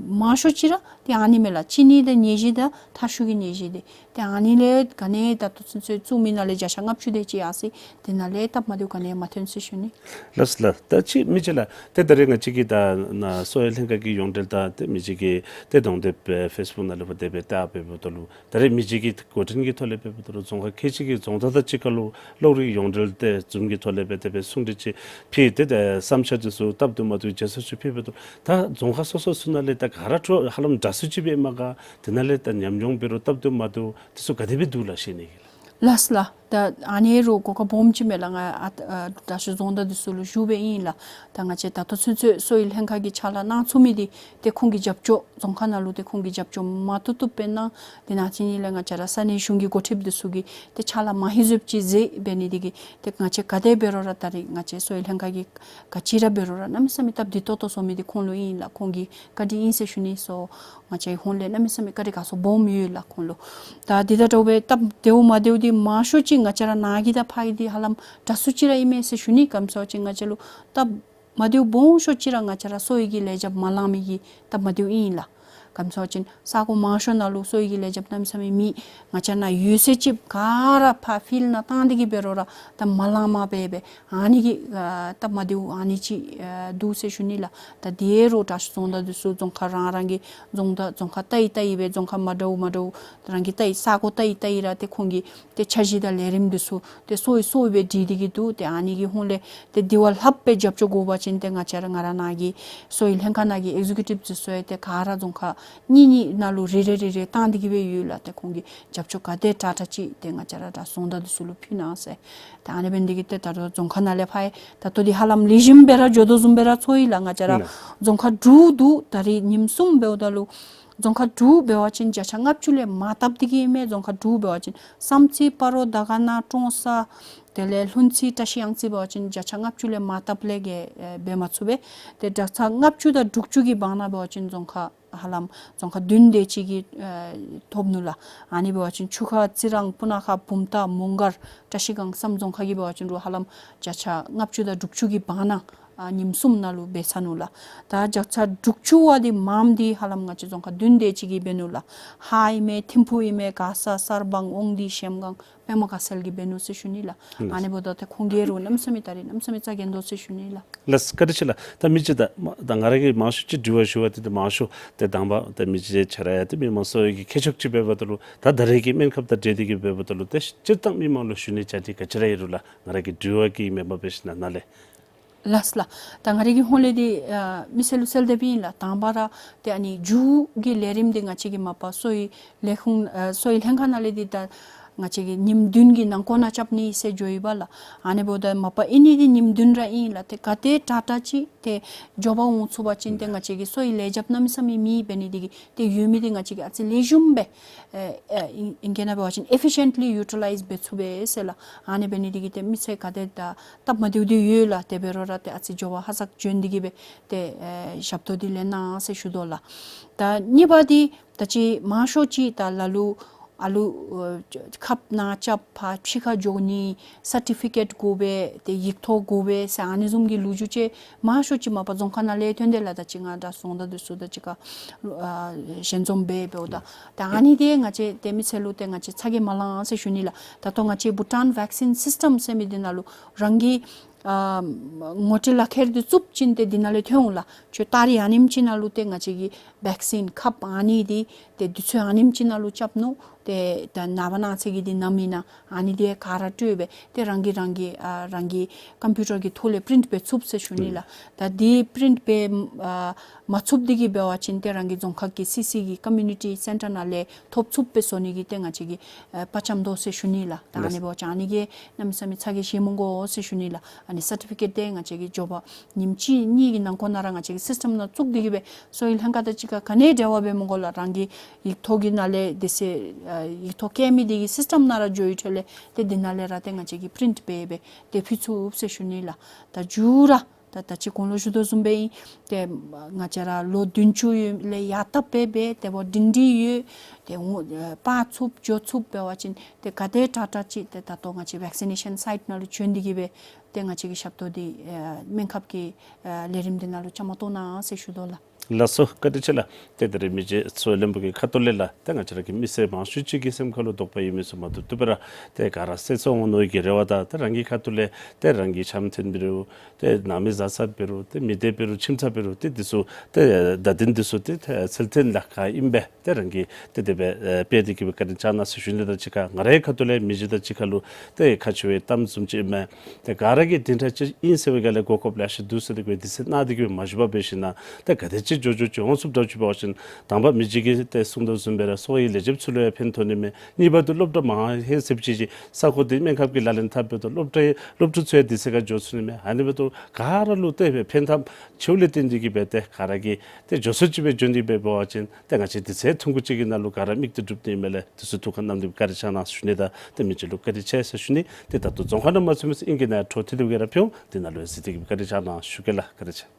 མང་ཤོས་ཅིག་ར་ཏེ་ཨ་ནི་མས་ལགས། གཅིན་སྙི་དང་ནད་གཞི་དང་ཁྲག་ཤུགས་ཀྱི་ནད་གཞི་འདི་ཏེ་ཨ་ནི་ལས་ག་ནི་ཡང་ད་ལྟོ་ཚུན་ཚོད་བཙུགས་མི་ནང་ལས་བརྒྱ་ཆ་ལྔ་བཅུ་དེ་ཅིག་ཡར་སོ་ཡི། དེ་ནང་ལས་སྟབས་མ་བདེཝ་ག་ནི་ཡང་མ་ཐོན་ཟེར་ཞུ་ནི། ལགས་ལགས། ད་ཅི་མི་རྗེ་ལགས་ཏེ་ད་རེས་ང་བཅས་ཀྱི་ད་ན་གསོ་བའི་ལྷན་ཁག་གི་ཡོངས་འབྲེལ་དང་ཏེ་མི་རྗེ་གི་ཏེ་གདོང་དེབ་ཨེ་ཕེསི་བུཀ་ནང་ལུ་ཕར་དེ་སྦེ་ལྟ་འབདཝ་ད་ལུ་ད་རེས་མི་རྗེ་གི་འགོ་འདྲེན་གྱི་ཐོག་ལས་འབདཝ་ད་ལུ་རྫོང་ཁག་ཁལ་གཅིག་གི་རྫོང་བདག་དང་གཅིག་ཁར་ལུ་གློག་རིག་ཡོངས་འབྲེལ་ཏེ་ཛུམ་གྱི་ཐོག་ལས་སྦེ་དེ་སྦེ་གསུང་གྲོས་ཅིག་ཕུལ་ཏེ་ཏེ་བསམ་འཆར་འདི་ཚུ་སྟབས་བདེཝ་མ་བདེཝ་བརྗེ་སོར་ཅིག་ཕུལ་འབདཝ་ད་ལུ་ད་རྫོང་ཁག་སོ་སོ་ཚུ་ནང་ལས་ད་ག་ར་འདྲ་ཧ་ལམ་འདྲ་སུ་ཅིག་སྦེ་མས་ག། དེ་ནང་ལས་ད་ཉམས་མྱོང་འབད་རུང་སྟབས་བདེཝ་མ་བདེཝ་འདི་ཚུ་ག་དེ་སྦེ་འདུག་ལགས་ཞུ་ནི་ཨིན་ལགས། ལགས་ལགས། ད་ཨ་ནི་རུང་གོ་སྐབས་སྦོམ་ཅིག་མས་ལགས། ང་ཨ་ཨ་དྲག་ཤོས་རྫོང་བདག་འདི་ཚུ་ལུ་ཞུ་སྦེ་ཨིན་ལགས། ད་ང་བཅས་ད་ལྟོ་ཚུན་ཚོད་གསོ་བའི་ལྷན་ཁག་གི་ཕྱག་ལཱ་གནང་ཚུགས་མི་འདི་ཏེ་ཁོང་གིས་རྒྱབ་སྐྱོར་རྫོང་ཁག་ནང་ལུ་ཏེ་ཁོང་གིས་རྒྱབ་སྐྱོར་མ་བཏུབ་བཏུབ་སྦེ་གནང་། དེ་ནང་ཅིག་ནི་ལས་ང་བཅས་ར་ས་གནས་གཞུང་གི་འགོ་ཁྲིདཔ་འདི་ཚུ་གིས་ཏེ་ཕྱག་ལཱ་མ་ཧེ་བཟོདཔ་ཅིག་མཛད་འབད་ནི་འདི་གིས་ཏེ་ང་བཅས་ག་དེ་འབད་རུང་ར་ད་རེས་ང་བཅས་གསོ་བའི་ལྷན་ཁག་གི་ག་ཅི་ར་འབད་རུང་ར་གནམ་མེད་ས་མེད་སྟབས་བདེ་ཏོག་ཏོ་བཟོ་མི་འདི་ཁོང་ལུ་ཨིན་ལགས། ཁོང་གི་བཀའ་དྲིན་ཨིན་ཟེར་ཞུ་ནི་སོ། ང་བཅས་ཧོང་ལས་གནམ་མེད་ས་མེད་བཀའ་དྲིན་དགའ་ཚོར་སྦོམ་ཡོད་ལགས་ཁོང་ལུ། ད་འདི་དང་འདྲཝ་སྦེ་སྟབས་བདེཝ་མ་བདེཝ་འདི་མང་ཤོས་ཅིག་ང་བཅས་ར་ནཱ་གི་དང་ཕར་གི་འདི་ཧ་ལམ་འདྲ་སུ་ཅིག་ར་ཨིན་མས་ཟེར་ཞུ་ནི། ག་ཅི་སྨོ་ཟེར་བ་ཅིན་ང་བཅས་ལུ་སྟབས་མ་བདེཝ་སྦོམ་ཤོས་ཅིག་ར་ང་བཅས་ར་གསོ་བའི་གི་ལས་བྱེདཔ་མ་ལང་མི་གི་སྟབས་མ་བདེཝ་ཨིན་ལགས། ག་ཅི་སྨོ་ཟེར་བ་ཅིན་ས་གོ་མང་ཤོས་ནང་ལུ་གསོ་བའི་གི་ལས་བྱེདཔ་གནམ་མེད་ས་མེད་མེད། ང་བཅས་ནཱ་ཡོད་ཚད་ཅིག་ག་ར་ཕར་ཕིལཌ་ནང་བཏང་སྟེ་གི་འབད་རུང་ར་ད་མ་ལང་མ་སྦེ་སྦེ་ཨ་ནི་གི་ཨ་སྟབས་མ་བདེཝ་ཨ་ནི་ཅིག་ཨ་འདུག་ཟེར་ཞུ་ནི་ལགས། ད་དེ་རུང་དྲག་ཤོས་རྫོང་བདག་འདི་ཚུ་རྫོང་ཁག་རང་རང་གི་རྫོང་བདག་རྫོང་ཁག་ལྟ་ཡི་ལྟ་ཡི་སྦེ་རྫོང་ཁག་མ་འདྲཝ་མ་འདྲཝ་རང་གི་ལྟ་ཡི་ས་གོ་ལྟ་ཡི་ལྟ་ཡི་ར་ཏེ་ཁོང་གི་ཏེ་འཆར་གཞི་དང་ལས་རིམ་འདི་ཚུ་ཏེ་གསོ་བའི་གསོ་བའི་སྦེ་སྒྲིག་སྟེ་གི་འདུག། ཏེ་ཨ་ནི་གི་ཧོང་ལས་ཏེ་དེ་བ་ལྷགཔ་སྦེ་རྒྱབ་སྐྱོར་དགོ་པ་ཅིན་ཏེ་ང་བཅས་ར་ང་ར་ནཱ་གི་གསོ་བའི་ལྷན་ཁག་ནང་གི་ཨེག་ཛེ་ཀེ་ཊིབ་འདི་ཚུ་ཡང་ཏེ་ག་ར་རྫོང་ཁག་གཉིས་གཉིས་ནང་ལུ་རེ་རེ་རེ་རེ་བཏང་སྟེ་གི་སྦེ་ཡོད་ལགས། ཏེ་ཁོང་གིས་རྒྱབ་སྐྱོར་ག་དེ་དྲག་དྲག་ཅིག་ཏེ་ང་བཅས་ར་དྲག་རྫོང་བདག་འདི་ཚུ་ལུ་ཕུལ་གནང་ཟེར། ད་ཨ་ནི་འབད་ནི་འདི་གིས་ཏེ་ད་རུང་རྫོང་ཁག་ནང་ལས་ཕར་ཡང་ད་ལྟོ་འདི་ཧ་ལམ་ལེགས་ཤོམ་སྦེ་ར་འགྱོ་དོ་བཟུམ་སྦེ་ར་ཚོར་ཡི་ལགས། ང་བཅས་ར་ཨིན་ན། རྫོང་ཁག་དྲུག་འདུག། ད་རེས་ཉིནམ་གསུམ་འབདཝ་ད་ལུ་རྫོང་ཁག་དྲུག་འབད་བ་ཅིན་བརྒྱ་ཆ་ལྔ་བཅུ་ལས་མར་བཏབ་སྟེ་གི་ཨིན་མས། རྫོང་ཁག་དྲུག་འབད་བ་ཅིན་བསམ་རྩེ་སྤ་རོ་དར་དཀར་ན་ཀྲོང་གསར་དེ་ལས་ལྷུན་རྩེ་བཀྲ་ཤིས་གཡང་རྩེ་འབད་བ་ཅིན་བརྒྱ་ཆ་ལྔ་བཅུ་ལས་མར་བཏབ་ལས་ཀྱི་ཨེ་འབད་མ་ཚུགས་པས། ཏེ་བརྒྱ་ཆ་ལྔ་བཅུ་དང་དྲུག་ཅུ་གི་བར་ན་འབད་བ་ཅིན་རྫོང་ཁག་ཧ་ལམ་རྫོང་ཁག་བདུན་དེ་ཅིག་གིས་ཨེ་ཐོབ་ནུག་ལགས། ཨ་ནི་འབད་བ་ཅིན་ཆུ་ཁ་རྩི་རང་སྤུ་ན་ཁ་བུམ་ཐང་མོང་སྒར་བཀྲ་ཤིས་སྒང་བསམ་རྫོང་ཁག་གིས་འབད་བ་ཅིན་རུང་ཧ་ལམ་བརྒྱ་ཆ་ལྔ་བཅུ་དང་དྲུག་ཅུ་གི་བར་ན་ཨ་ཉིནམ་གསུམ་ནང་ལུ་འབད་ཚར་ནུག་ལགས། ད་བརྒྱ་ཆ་དྲུག་ཅུ་བ་འདི་མངམ་འདི་ཧ་ལམ་ང་བཅས་རྫོང་ཁག་བདུན་དེ་ཅིག་གིས་འབད་ནུག་ལགས། ཧཱ་ཨིན་མས། ཐིམ་ཕུག་ཨིན་མས། མགར་ས་གསར་སྤང་དབང་འདུས་གཞལམ་སྒང་པདྨ་དཀར་གསལ་གྱིས་འབད་ནུག་ཟེར་ཞུ་ནི་ལགས། ལགས། ཨ་ནི་འབདཝ་ད་ཏེ་ཁོང་གིས་རུང་གནམ་མེད་ས་མེད་ད་རེས་གནམ་མེད་ས་མེད་རྩ་འགེངས་དོ་ཟེར་ཞུ་ནི་ལགས། ལགས་བཀའ་དྲིན་ཆེ་ལགས། ད་མི་རྗེ་ད་མ་ད་ང་ར་གིས་མང་ཤོས་ཅིག་དྲི་བ་ཞུ་བ་འདི་ད་མང་ཤོས་ཏེ་དང་པ་ཏེ་མི་རྗེ་ཁྱོད་ར་ཡང་ཏེ་མི་མང་གསོ་བའི་གི་མཁས་མཆོག་ཅིག་འབདཝ་ད་ལུ་ད་ད་རེས་ཀྱི་སྨན་ཁབ་དང་འབྲེལ་ཏེ་གི་འབདཝ་ད་ལུ་ཏེ་སྤྱིར་བཏང་མི་མང་ལུ་ཞུ་ནི་བཅའ་འདྲི་ག་ཅི་ར་ཡོད་རུང་ལགས། ང་ར་གི་དྲི་བ་གི་མེན་པར་འབད་ཞིནམ་ལས་ནཱ་ལས། ལགས་ལགས། ད་ང་རའི་གི་ཧོང་ལས་འདི་ཨ་མི་སེར་ལུ་སེལ་དེ་སྦེ་ཨིན་ལགས། དང་པ་ར་ཏེ་ཨ་ནི་མཇུག་གི་ལས་རིམ་འདི་ང་བཅས་ཀྱི་མ་པ་གསོ་བའི་ལས་ཁུངས་ཨ་གསོ་བའི་ལྷན་ཁག་ནང་ལས་འདི་ད་ང་བཅས་ཀྱི་ཉིནམ་བདུན་གྱི་ནང་འཁོད་ནང་རྐྱབ་ནི་ཟེར་བརྗོད་ཡོདཔ་ལགས། ཨ་ནི་འབདཝ་ད་མ་པ་ཨིན་ནི་འདི་ཉིནམ་བདུན་ར་ཨིན་ལགས། ཏེ་ག་དེ་དྲག་དྲག་ཅིག་ཏེ་མགྱོགས་པ་འོང་ཚུགས་པ་ཅིན་ཏེ་ང་བཅས་ཀྱི་གསོ་བའི་ལས་རྒྱབ་གནམ་མེད་ས་མེད་མེད་འབད་ནི་འདི་གིས་ཏེ་ཡོད་མི་འདི་ང་བཅས་ཀྱིས་ཨ་ཙི་ལེགས་ཤོམ་སྦེ་ཨེ་ཨེ་ཨིང་ཨིང་སྐད་ནང་འབད་བ་ཅིན་ཨེ་ཕི་ཤེནཊ་ལི་ཡུ་ཊི་ལའིཛ་འབད་ཚུགས་པས་ཟེར་ལགས། ཨ་ནི་འབད་ནི་འདི་གིས་ཏེ་མི་ཚེ་ག་དེ་ད་སྟབས་མ་བདེཝ་འདི་ཡོད་ལགས། དེ་འབད་རུང་ར་ཏེ་ཨ་ཙི་མགྱོགས་པ་ཧ་སག་འབྱོན་འདི་གིས་སྦེ་ཏེ་ཨེ་ཞབས་ཏོག་འདི་ལེན་གནང་ཟེར་ཞུ་དོ་ལགས། ད་གཉིས་པ་འདི་ད་ཅི་མང་ཤོས་ཅིག་ད་ལ་ལུ་ཨ་ལུ་ཨ་ཁབ་ནང་རྐྱབ་ཕར་ཕྱི་ཁར་འགྱོ་ནི་སར་ཊི་ཕི་ཀེཊ་དགོ་པས་ཏེ་ཡིག་ཐོག་དགོ་པས་ཟེར་ཨ་ནི་བཟུམ་གྱི་ལོ་རྒྱུས་ཅིག་མང་ཤོས་ཅིག་མ་པ་རྫོང་ཁག་ནང་ལས་ཐོན་དེས་ལགས། ད་ཅི་ང་དང་རྫོང་བདག་འདི་ཚུ་ད་ཅི་ཁ་ཨ་ཞལ་འཛོམས་འབད་འབདཝ་ད་ད་ཨ་ནི་འདི་ང་བཅས་ཏེ་མི་སེར་ལུ་ཏེ་ང་བཅས་ཚ་གྱང་མ་ལང་ཟེར་ཞུ་ནི་ལགས། ད་ལྟོ་ང་བཅས་བྷུ་ཊཱན་བེག་སིན་སིསི་ཊམ་ཟེར་མི་འདི་ནང་ལུ་རང་གི་ཨ་ངོ་སྤྲོད་ལག་ཁྱེར་འདི་བཙུགས་ཅིན་ཏེ་འདི་ནང་ལས་ཐོན་འོང་ལགས། ཁྱོད་ཏ་རིག་ཨ་ནེམ་ཅིག་ནང་ལུ་ཏེ་ང་བཅས་ཀྱི་བེག་སིན་ཁབ་ཨ་ནི་འདི་ཏེ་དུས་ཚོད་ཨ་ནེམ་ཅིག་ནང་ལུ་རྐྱབ་ནུག། ཏེ་ད་ནངས་པ་གནངས་ཚེ་གི་འདི་ནམ་ཨིན་ན་ཨ་ནི་འདི་ག་ར་སྤྲོད་སྦེ་ཏེ་རང་གིས་རང་གིས་ཨ་རང་གི་ཀམ་པིའུ་ཊར་གྱི་ཐོག་ལས་པི་རིནཊ་འབད་ཚུགས་ཟེར་ཞུ་ནི་ལགས། ད་འདི་པི་རིནཊ་འབད་ཨ་མ་ཚུགས་འདི་གིས་འབད་བ་ཅིན་ཏེ་རང་གི་རྫོང་ཁག་གི་སི་སི་གི་ཀོ་མིའུ་ནི་ཊི་སེན་ཊར་ནང་ལས་ཐོབ་ཚུགསཔ་སྦེ་བཟོ་ནི་གི་ཏེ་ང་བཅས་ཀྱིས་ཨ་དཔའ་བཅམ་དོ་ཟེར་ཞུ་ནི་ལགས། ད་ཨ་ནི་འབད་བ་ཅིན་ཨ་ནི་གིས་གནམ་མེད་ས་མེད་ཚ་གྱང་བཞེས་མི་དགོ་ཟེར་ཞུ་ནི་ལགས། ཨ་ནི་སར་ཊི་ཕི་ཀེཊ་འདི་ང་བཅས་ཀྱིས་མགྱོགས་པ་ཉིནམ་གཅིག་གཉིས་ཀྱི་ནང་འཁོད་ནང་ར་ང་བཅས་ཀྱིས་སིསི་ཊམ་ནང་བཙུགས་འདི་གིས་སྦེ་གསོ་བའི་ལྷན་ཁག་དང་གཅིག་ཁར་ག་ནི་འབྲེལ་བ་འབད་མི་དགོ་ལགས། རང་གི་ཡིག་ཐོག་གི་ནང་ལས་དེ་ཚེ་ཨ་ཡིག་ཐོག་བཀལ་མི་འདི་གིས་སིསི་ཊམ་ནང་ར་འགྱོ་བའི་འཕྲོ་ལས་ཏེ་འདི་ནང་ལས་ར་ཏེ་ང་བཅས་ཀྱིས་པི་རིནཊ་འབད་སྦེ་ཏེ་ཕུལ་ཚུགས་ཟེར་ཞུ་ནི་ལགས། ད་མཇུག་ར་ད་ད་ཅི་གོང་ལུ་ཞུ་དོ་བཟུམ་སྦེ་ཨིན། ཏེ་ང་བཅས་ར་ལོ་བདུན་ཅུ་ཡོད་ལས་ཡར་ལྟབ་སྦེ་སྦེ་ཏེ་འབོ་སྒྲིང་སྒྲིང་ཡོད། ཏེ་འོང་ཨེ་པར་ཚུགསཔ་འགྱོ་ཚུགསཔ་འབད་བ་ཅིན་ཏེ་ག་དེ་དྲག་དྲག་ཅིག་ཏེ་ད་ལྟོ་ང་བཅས་བེག་སི་ནེ་ཤཱན་སའིཊ་ནང་ལུ་བྱོན་འདི་གིས་སྦེ་ཏེ་ང་བཅས་ཀྱི་ཞབས་ཏོག་འདི་ཨེ་སྨན་ཁབ་ཀྱི་ཨེ་ལས་རིམ་འདི་ནང་ལུ་བཅའ་མར་གཏོགས་གནང་ཟེར་ཞུ་དོ་ལགས། ལགས་སོ། བཀའ་དྲིན་ཆེ་ལགས། ཏེ་ད་རེས་མི་རྗེ་གསོ་བའི་བློན་པོ་གི་ཁ་ཐུག་ལས་ལགས། ཏེ་ང་བཅས་ར་གི་མི་སེར་མང་ཤོས་ཅིག་གི་སེམས་ཁར་ལུ་དོགས་པ་ཡོད་མི་ཚུ་མ་བཏུབ་བཏུབ་སྦེ་ར་ཏེ་ག་ར་སེལ་ཚུགས་འོང་མནོ་བའི་གི་རེ་བ་དང་ཏེ་རང་གི་ཁ་ཐུག་ལས་ཏེ་རང་གི་འཆམ་མཐུན་འབད་རུང་ཏེ་ནང་མི་བཟའ་ཚང་འབད་རུང་ཏེ་མི་སྡེ་འབད་རུང་ཁྱིམ་ཚང་འབད་རུང་ཏེ་འདི་ཚུ་ཏེ་བརྡ་དོན་འདི་ཚུ་ཏེ་ཏེ་ཚུལ་མཐུན་ལཱ་ཁག་ཨིན་པས། ཏེ་རང་གིས་ཏེ་དེ་སྦེ་ཨེ་སྤེལ་ཏེ་གི་སྦེ་བཀའ་དྲིན་བསྐྱང་གནང་ཟེར་ཞུ་ནི་དང་གཅིག་ཁར་ང་རའི་ཁ་ཐུག་ལས་མི་རྗེ་དང་གཅིག་ཁར་ལུ་ཏེ་ཁ་མཆུ་བའི་གཏམ་བཟུམ་ཅིག་ཨིན་མས། ཏེ་ག་ར་གིས་དེ་འདྲ་ཅིག་ཨིན་ཟེར་བའི་སྒང་ལས་གོ་སྐབས་ལེ་ཤ་འདུག་ཟེར་ཏེ་གི་སྦེ་དུས་ཚོད་གནང་སྟེ་གི་སྦེ་མ་ཞུ་བར་འབད་ཞིན་ན་ཏེ་ག་དེ་ཅིག་འགྱོ་འགྱོ་ཅིག་འོང་ཚུགསཔ་འདྲཝ་ཅིག་འབད་བ་ཅིན་དང་པ་མི་རྗེ་གིས་ཏེ་གསུང་དོ་བཟུམ་སྦེ་ར་གསོ་བའི་ལས་རྒྱབ་ཚུ་ལུ་ཡང་ཕན་ཐོགས་ནི་མས། གཉིས་པ་འདི་སློབ་གྲྭ་མང་ཧེང་སིབ་ཅིག་ཅིག་ས་གོ་འདི་སྨན་ཁབ་ཀྱི་ལག་ལེན་འཐབ་འབདཝ་ད་སློབ་གྲྭའི་སློབ་ཕྲུག་ཚུ་ཡང་དུས་ཚོད་ཁར་འགྱོ་ཚུགས་ནི་མས། ཨ་ནི་འབདཝ་ད་ག་ར་ལུ་ཏེ་ཕན་ཐབས་ཆེཝ་ལས་བརྟེན་ཏེ་གི་སྦེ་ཏེ་ག་ར་གིས་ཏེ་མགྱོགས་སུ་ཅིག་སྦེ་འབྱོན་ཏེ་སྦེ་འབད་བ་ཅིན་ཏེ་ང་བཅས་དུས་ཚོད་ཐུང་ཀུ་ཅིག་གི་ནང་ལུ་ག་ར་དམིགས་ཏེ་སྒྲུབ་ནི་མས་ལགས། དུས་ཚོད་ཐུང་ཀུ་གནང་སྟེ་བཀའ་དྲིན་བསྐྱང་གནང་ཟེར་ཞུ་ནི་དང་ཏེ་མི་རྗེ་ལུ་བཀའ་དྲིན་ཆེ་ཟེར་ཞུ་ནི། ཏེ་ད་ལྟོ་རྫོང་ཁག་ནང་མ་ཚུད་མི་ཚུ་ཨིང་སྐད་ནང་འཕྲོ་མཐུད་དེ་གི་ར་ཕུལ་འོང་། དེ་ནང་ལུ་ཡང་གཟིགས་ཏེ་གི་བཀའ་དྲིན་བསྐྱང་གནང་ཞུ་གེ་ལགས། བཀའ་དྲིན་ཆེ།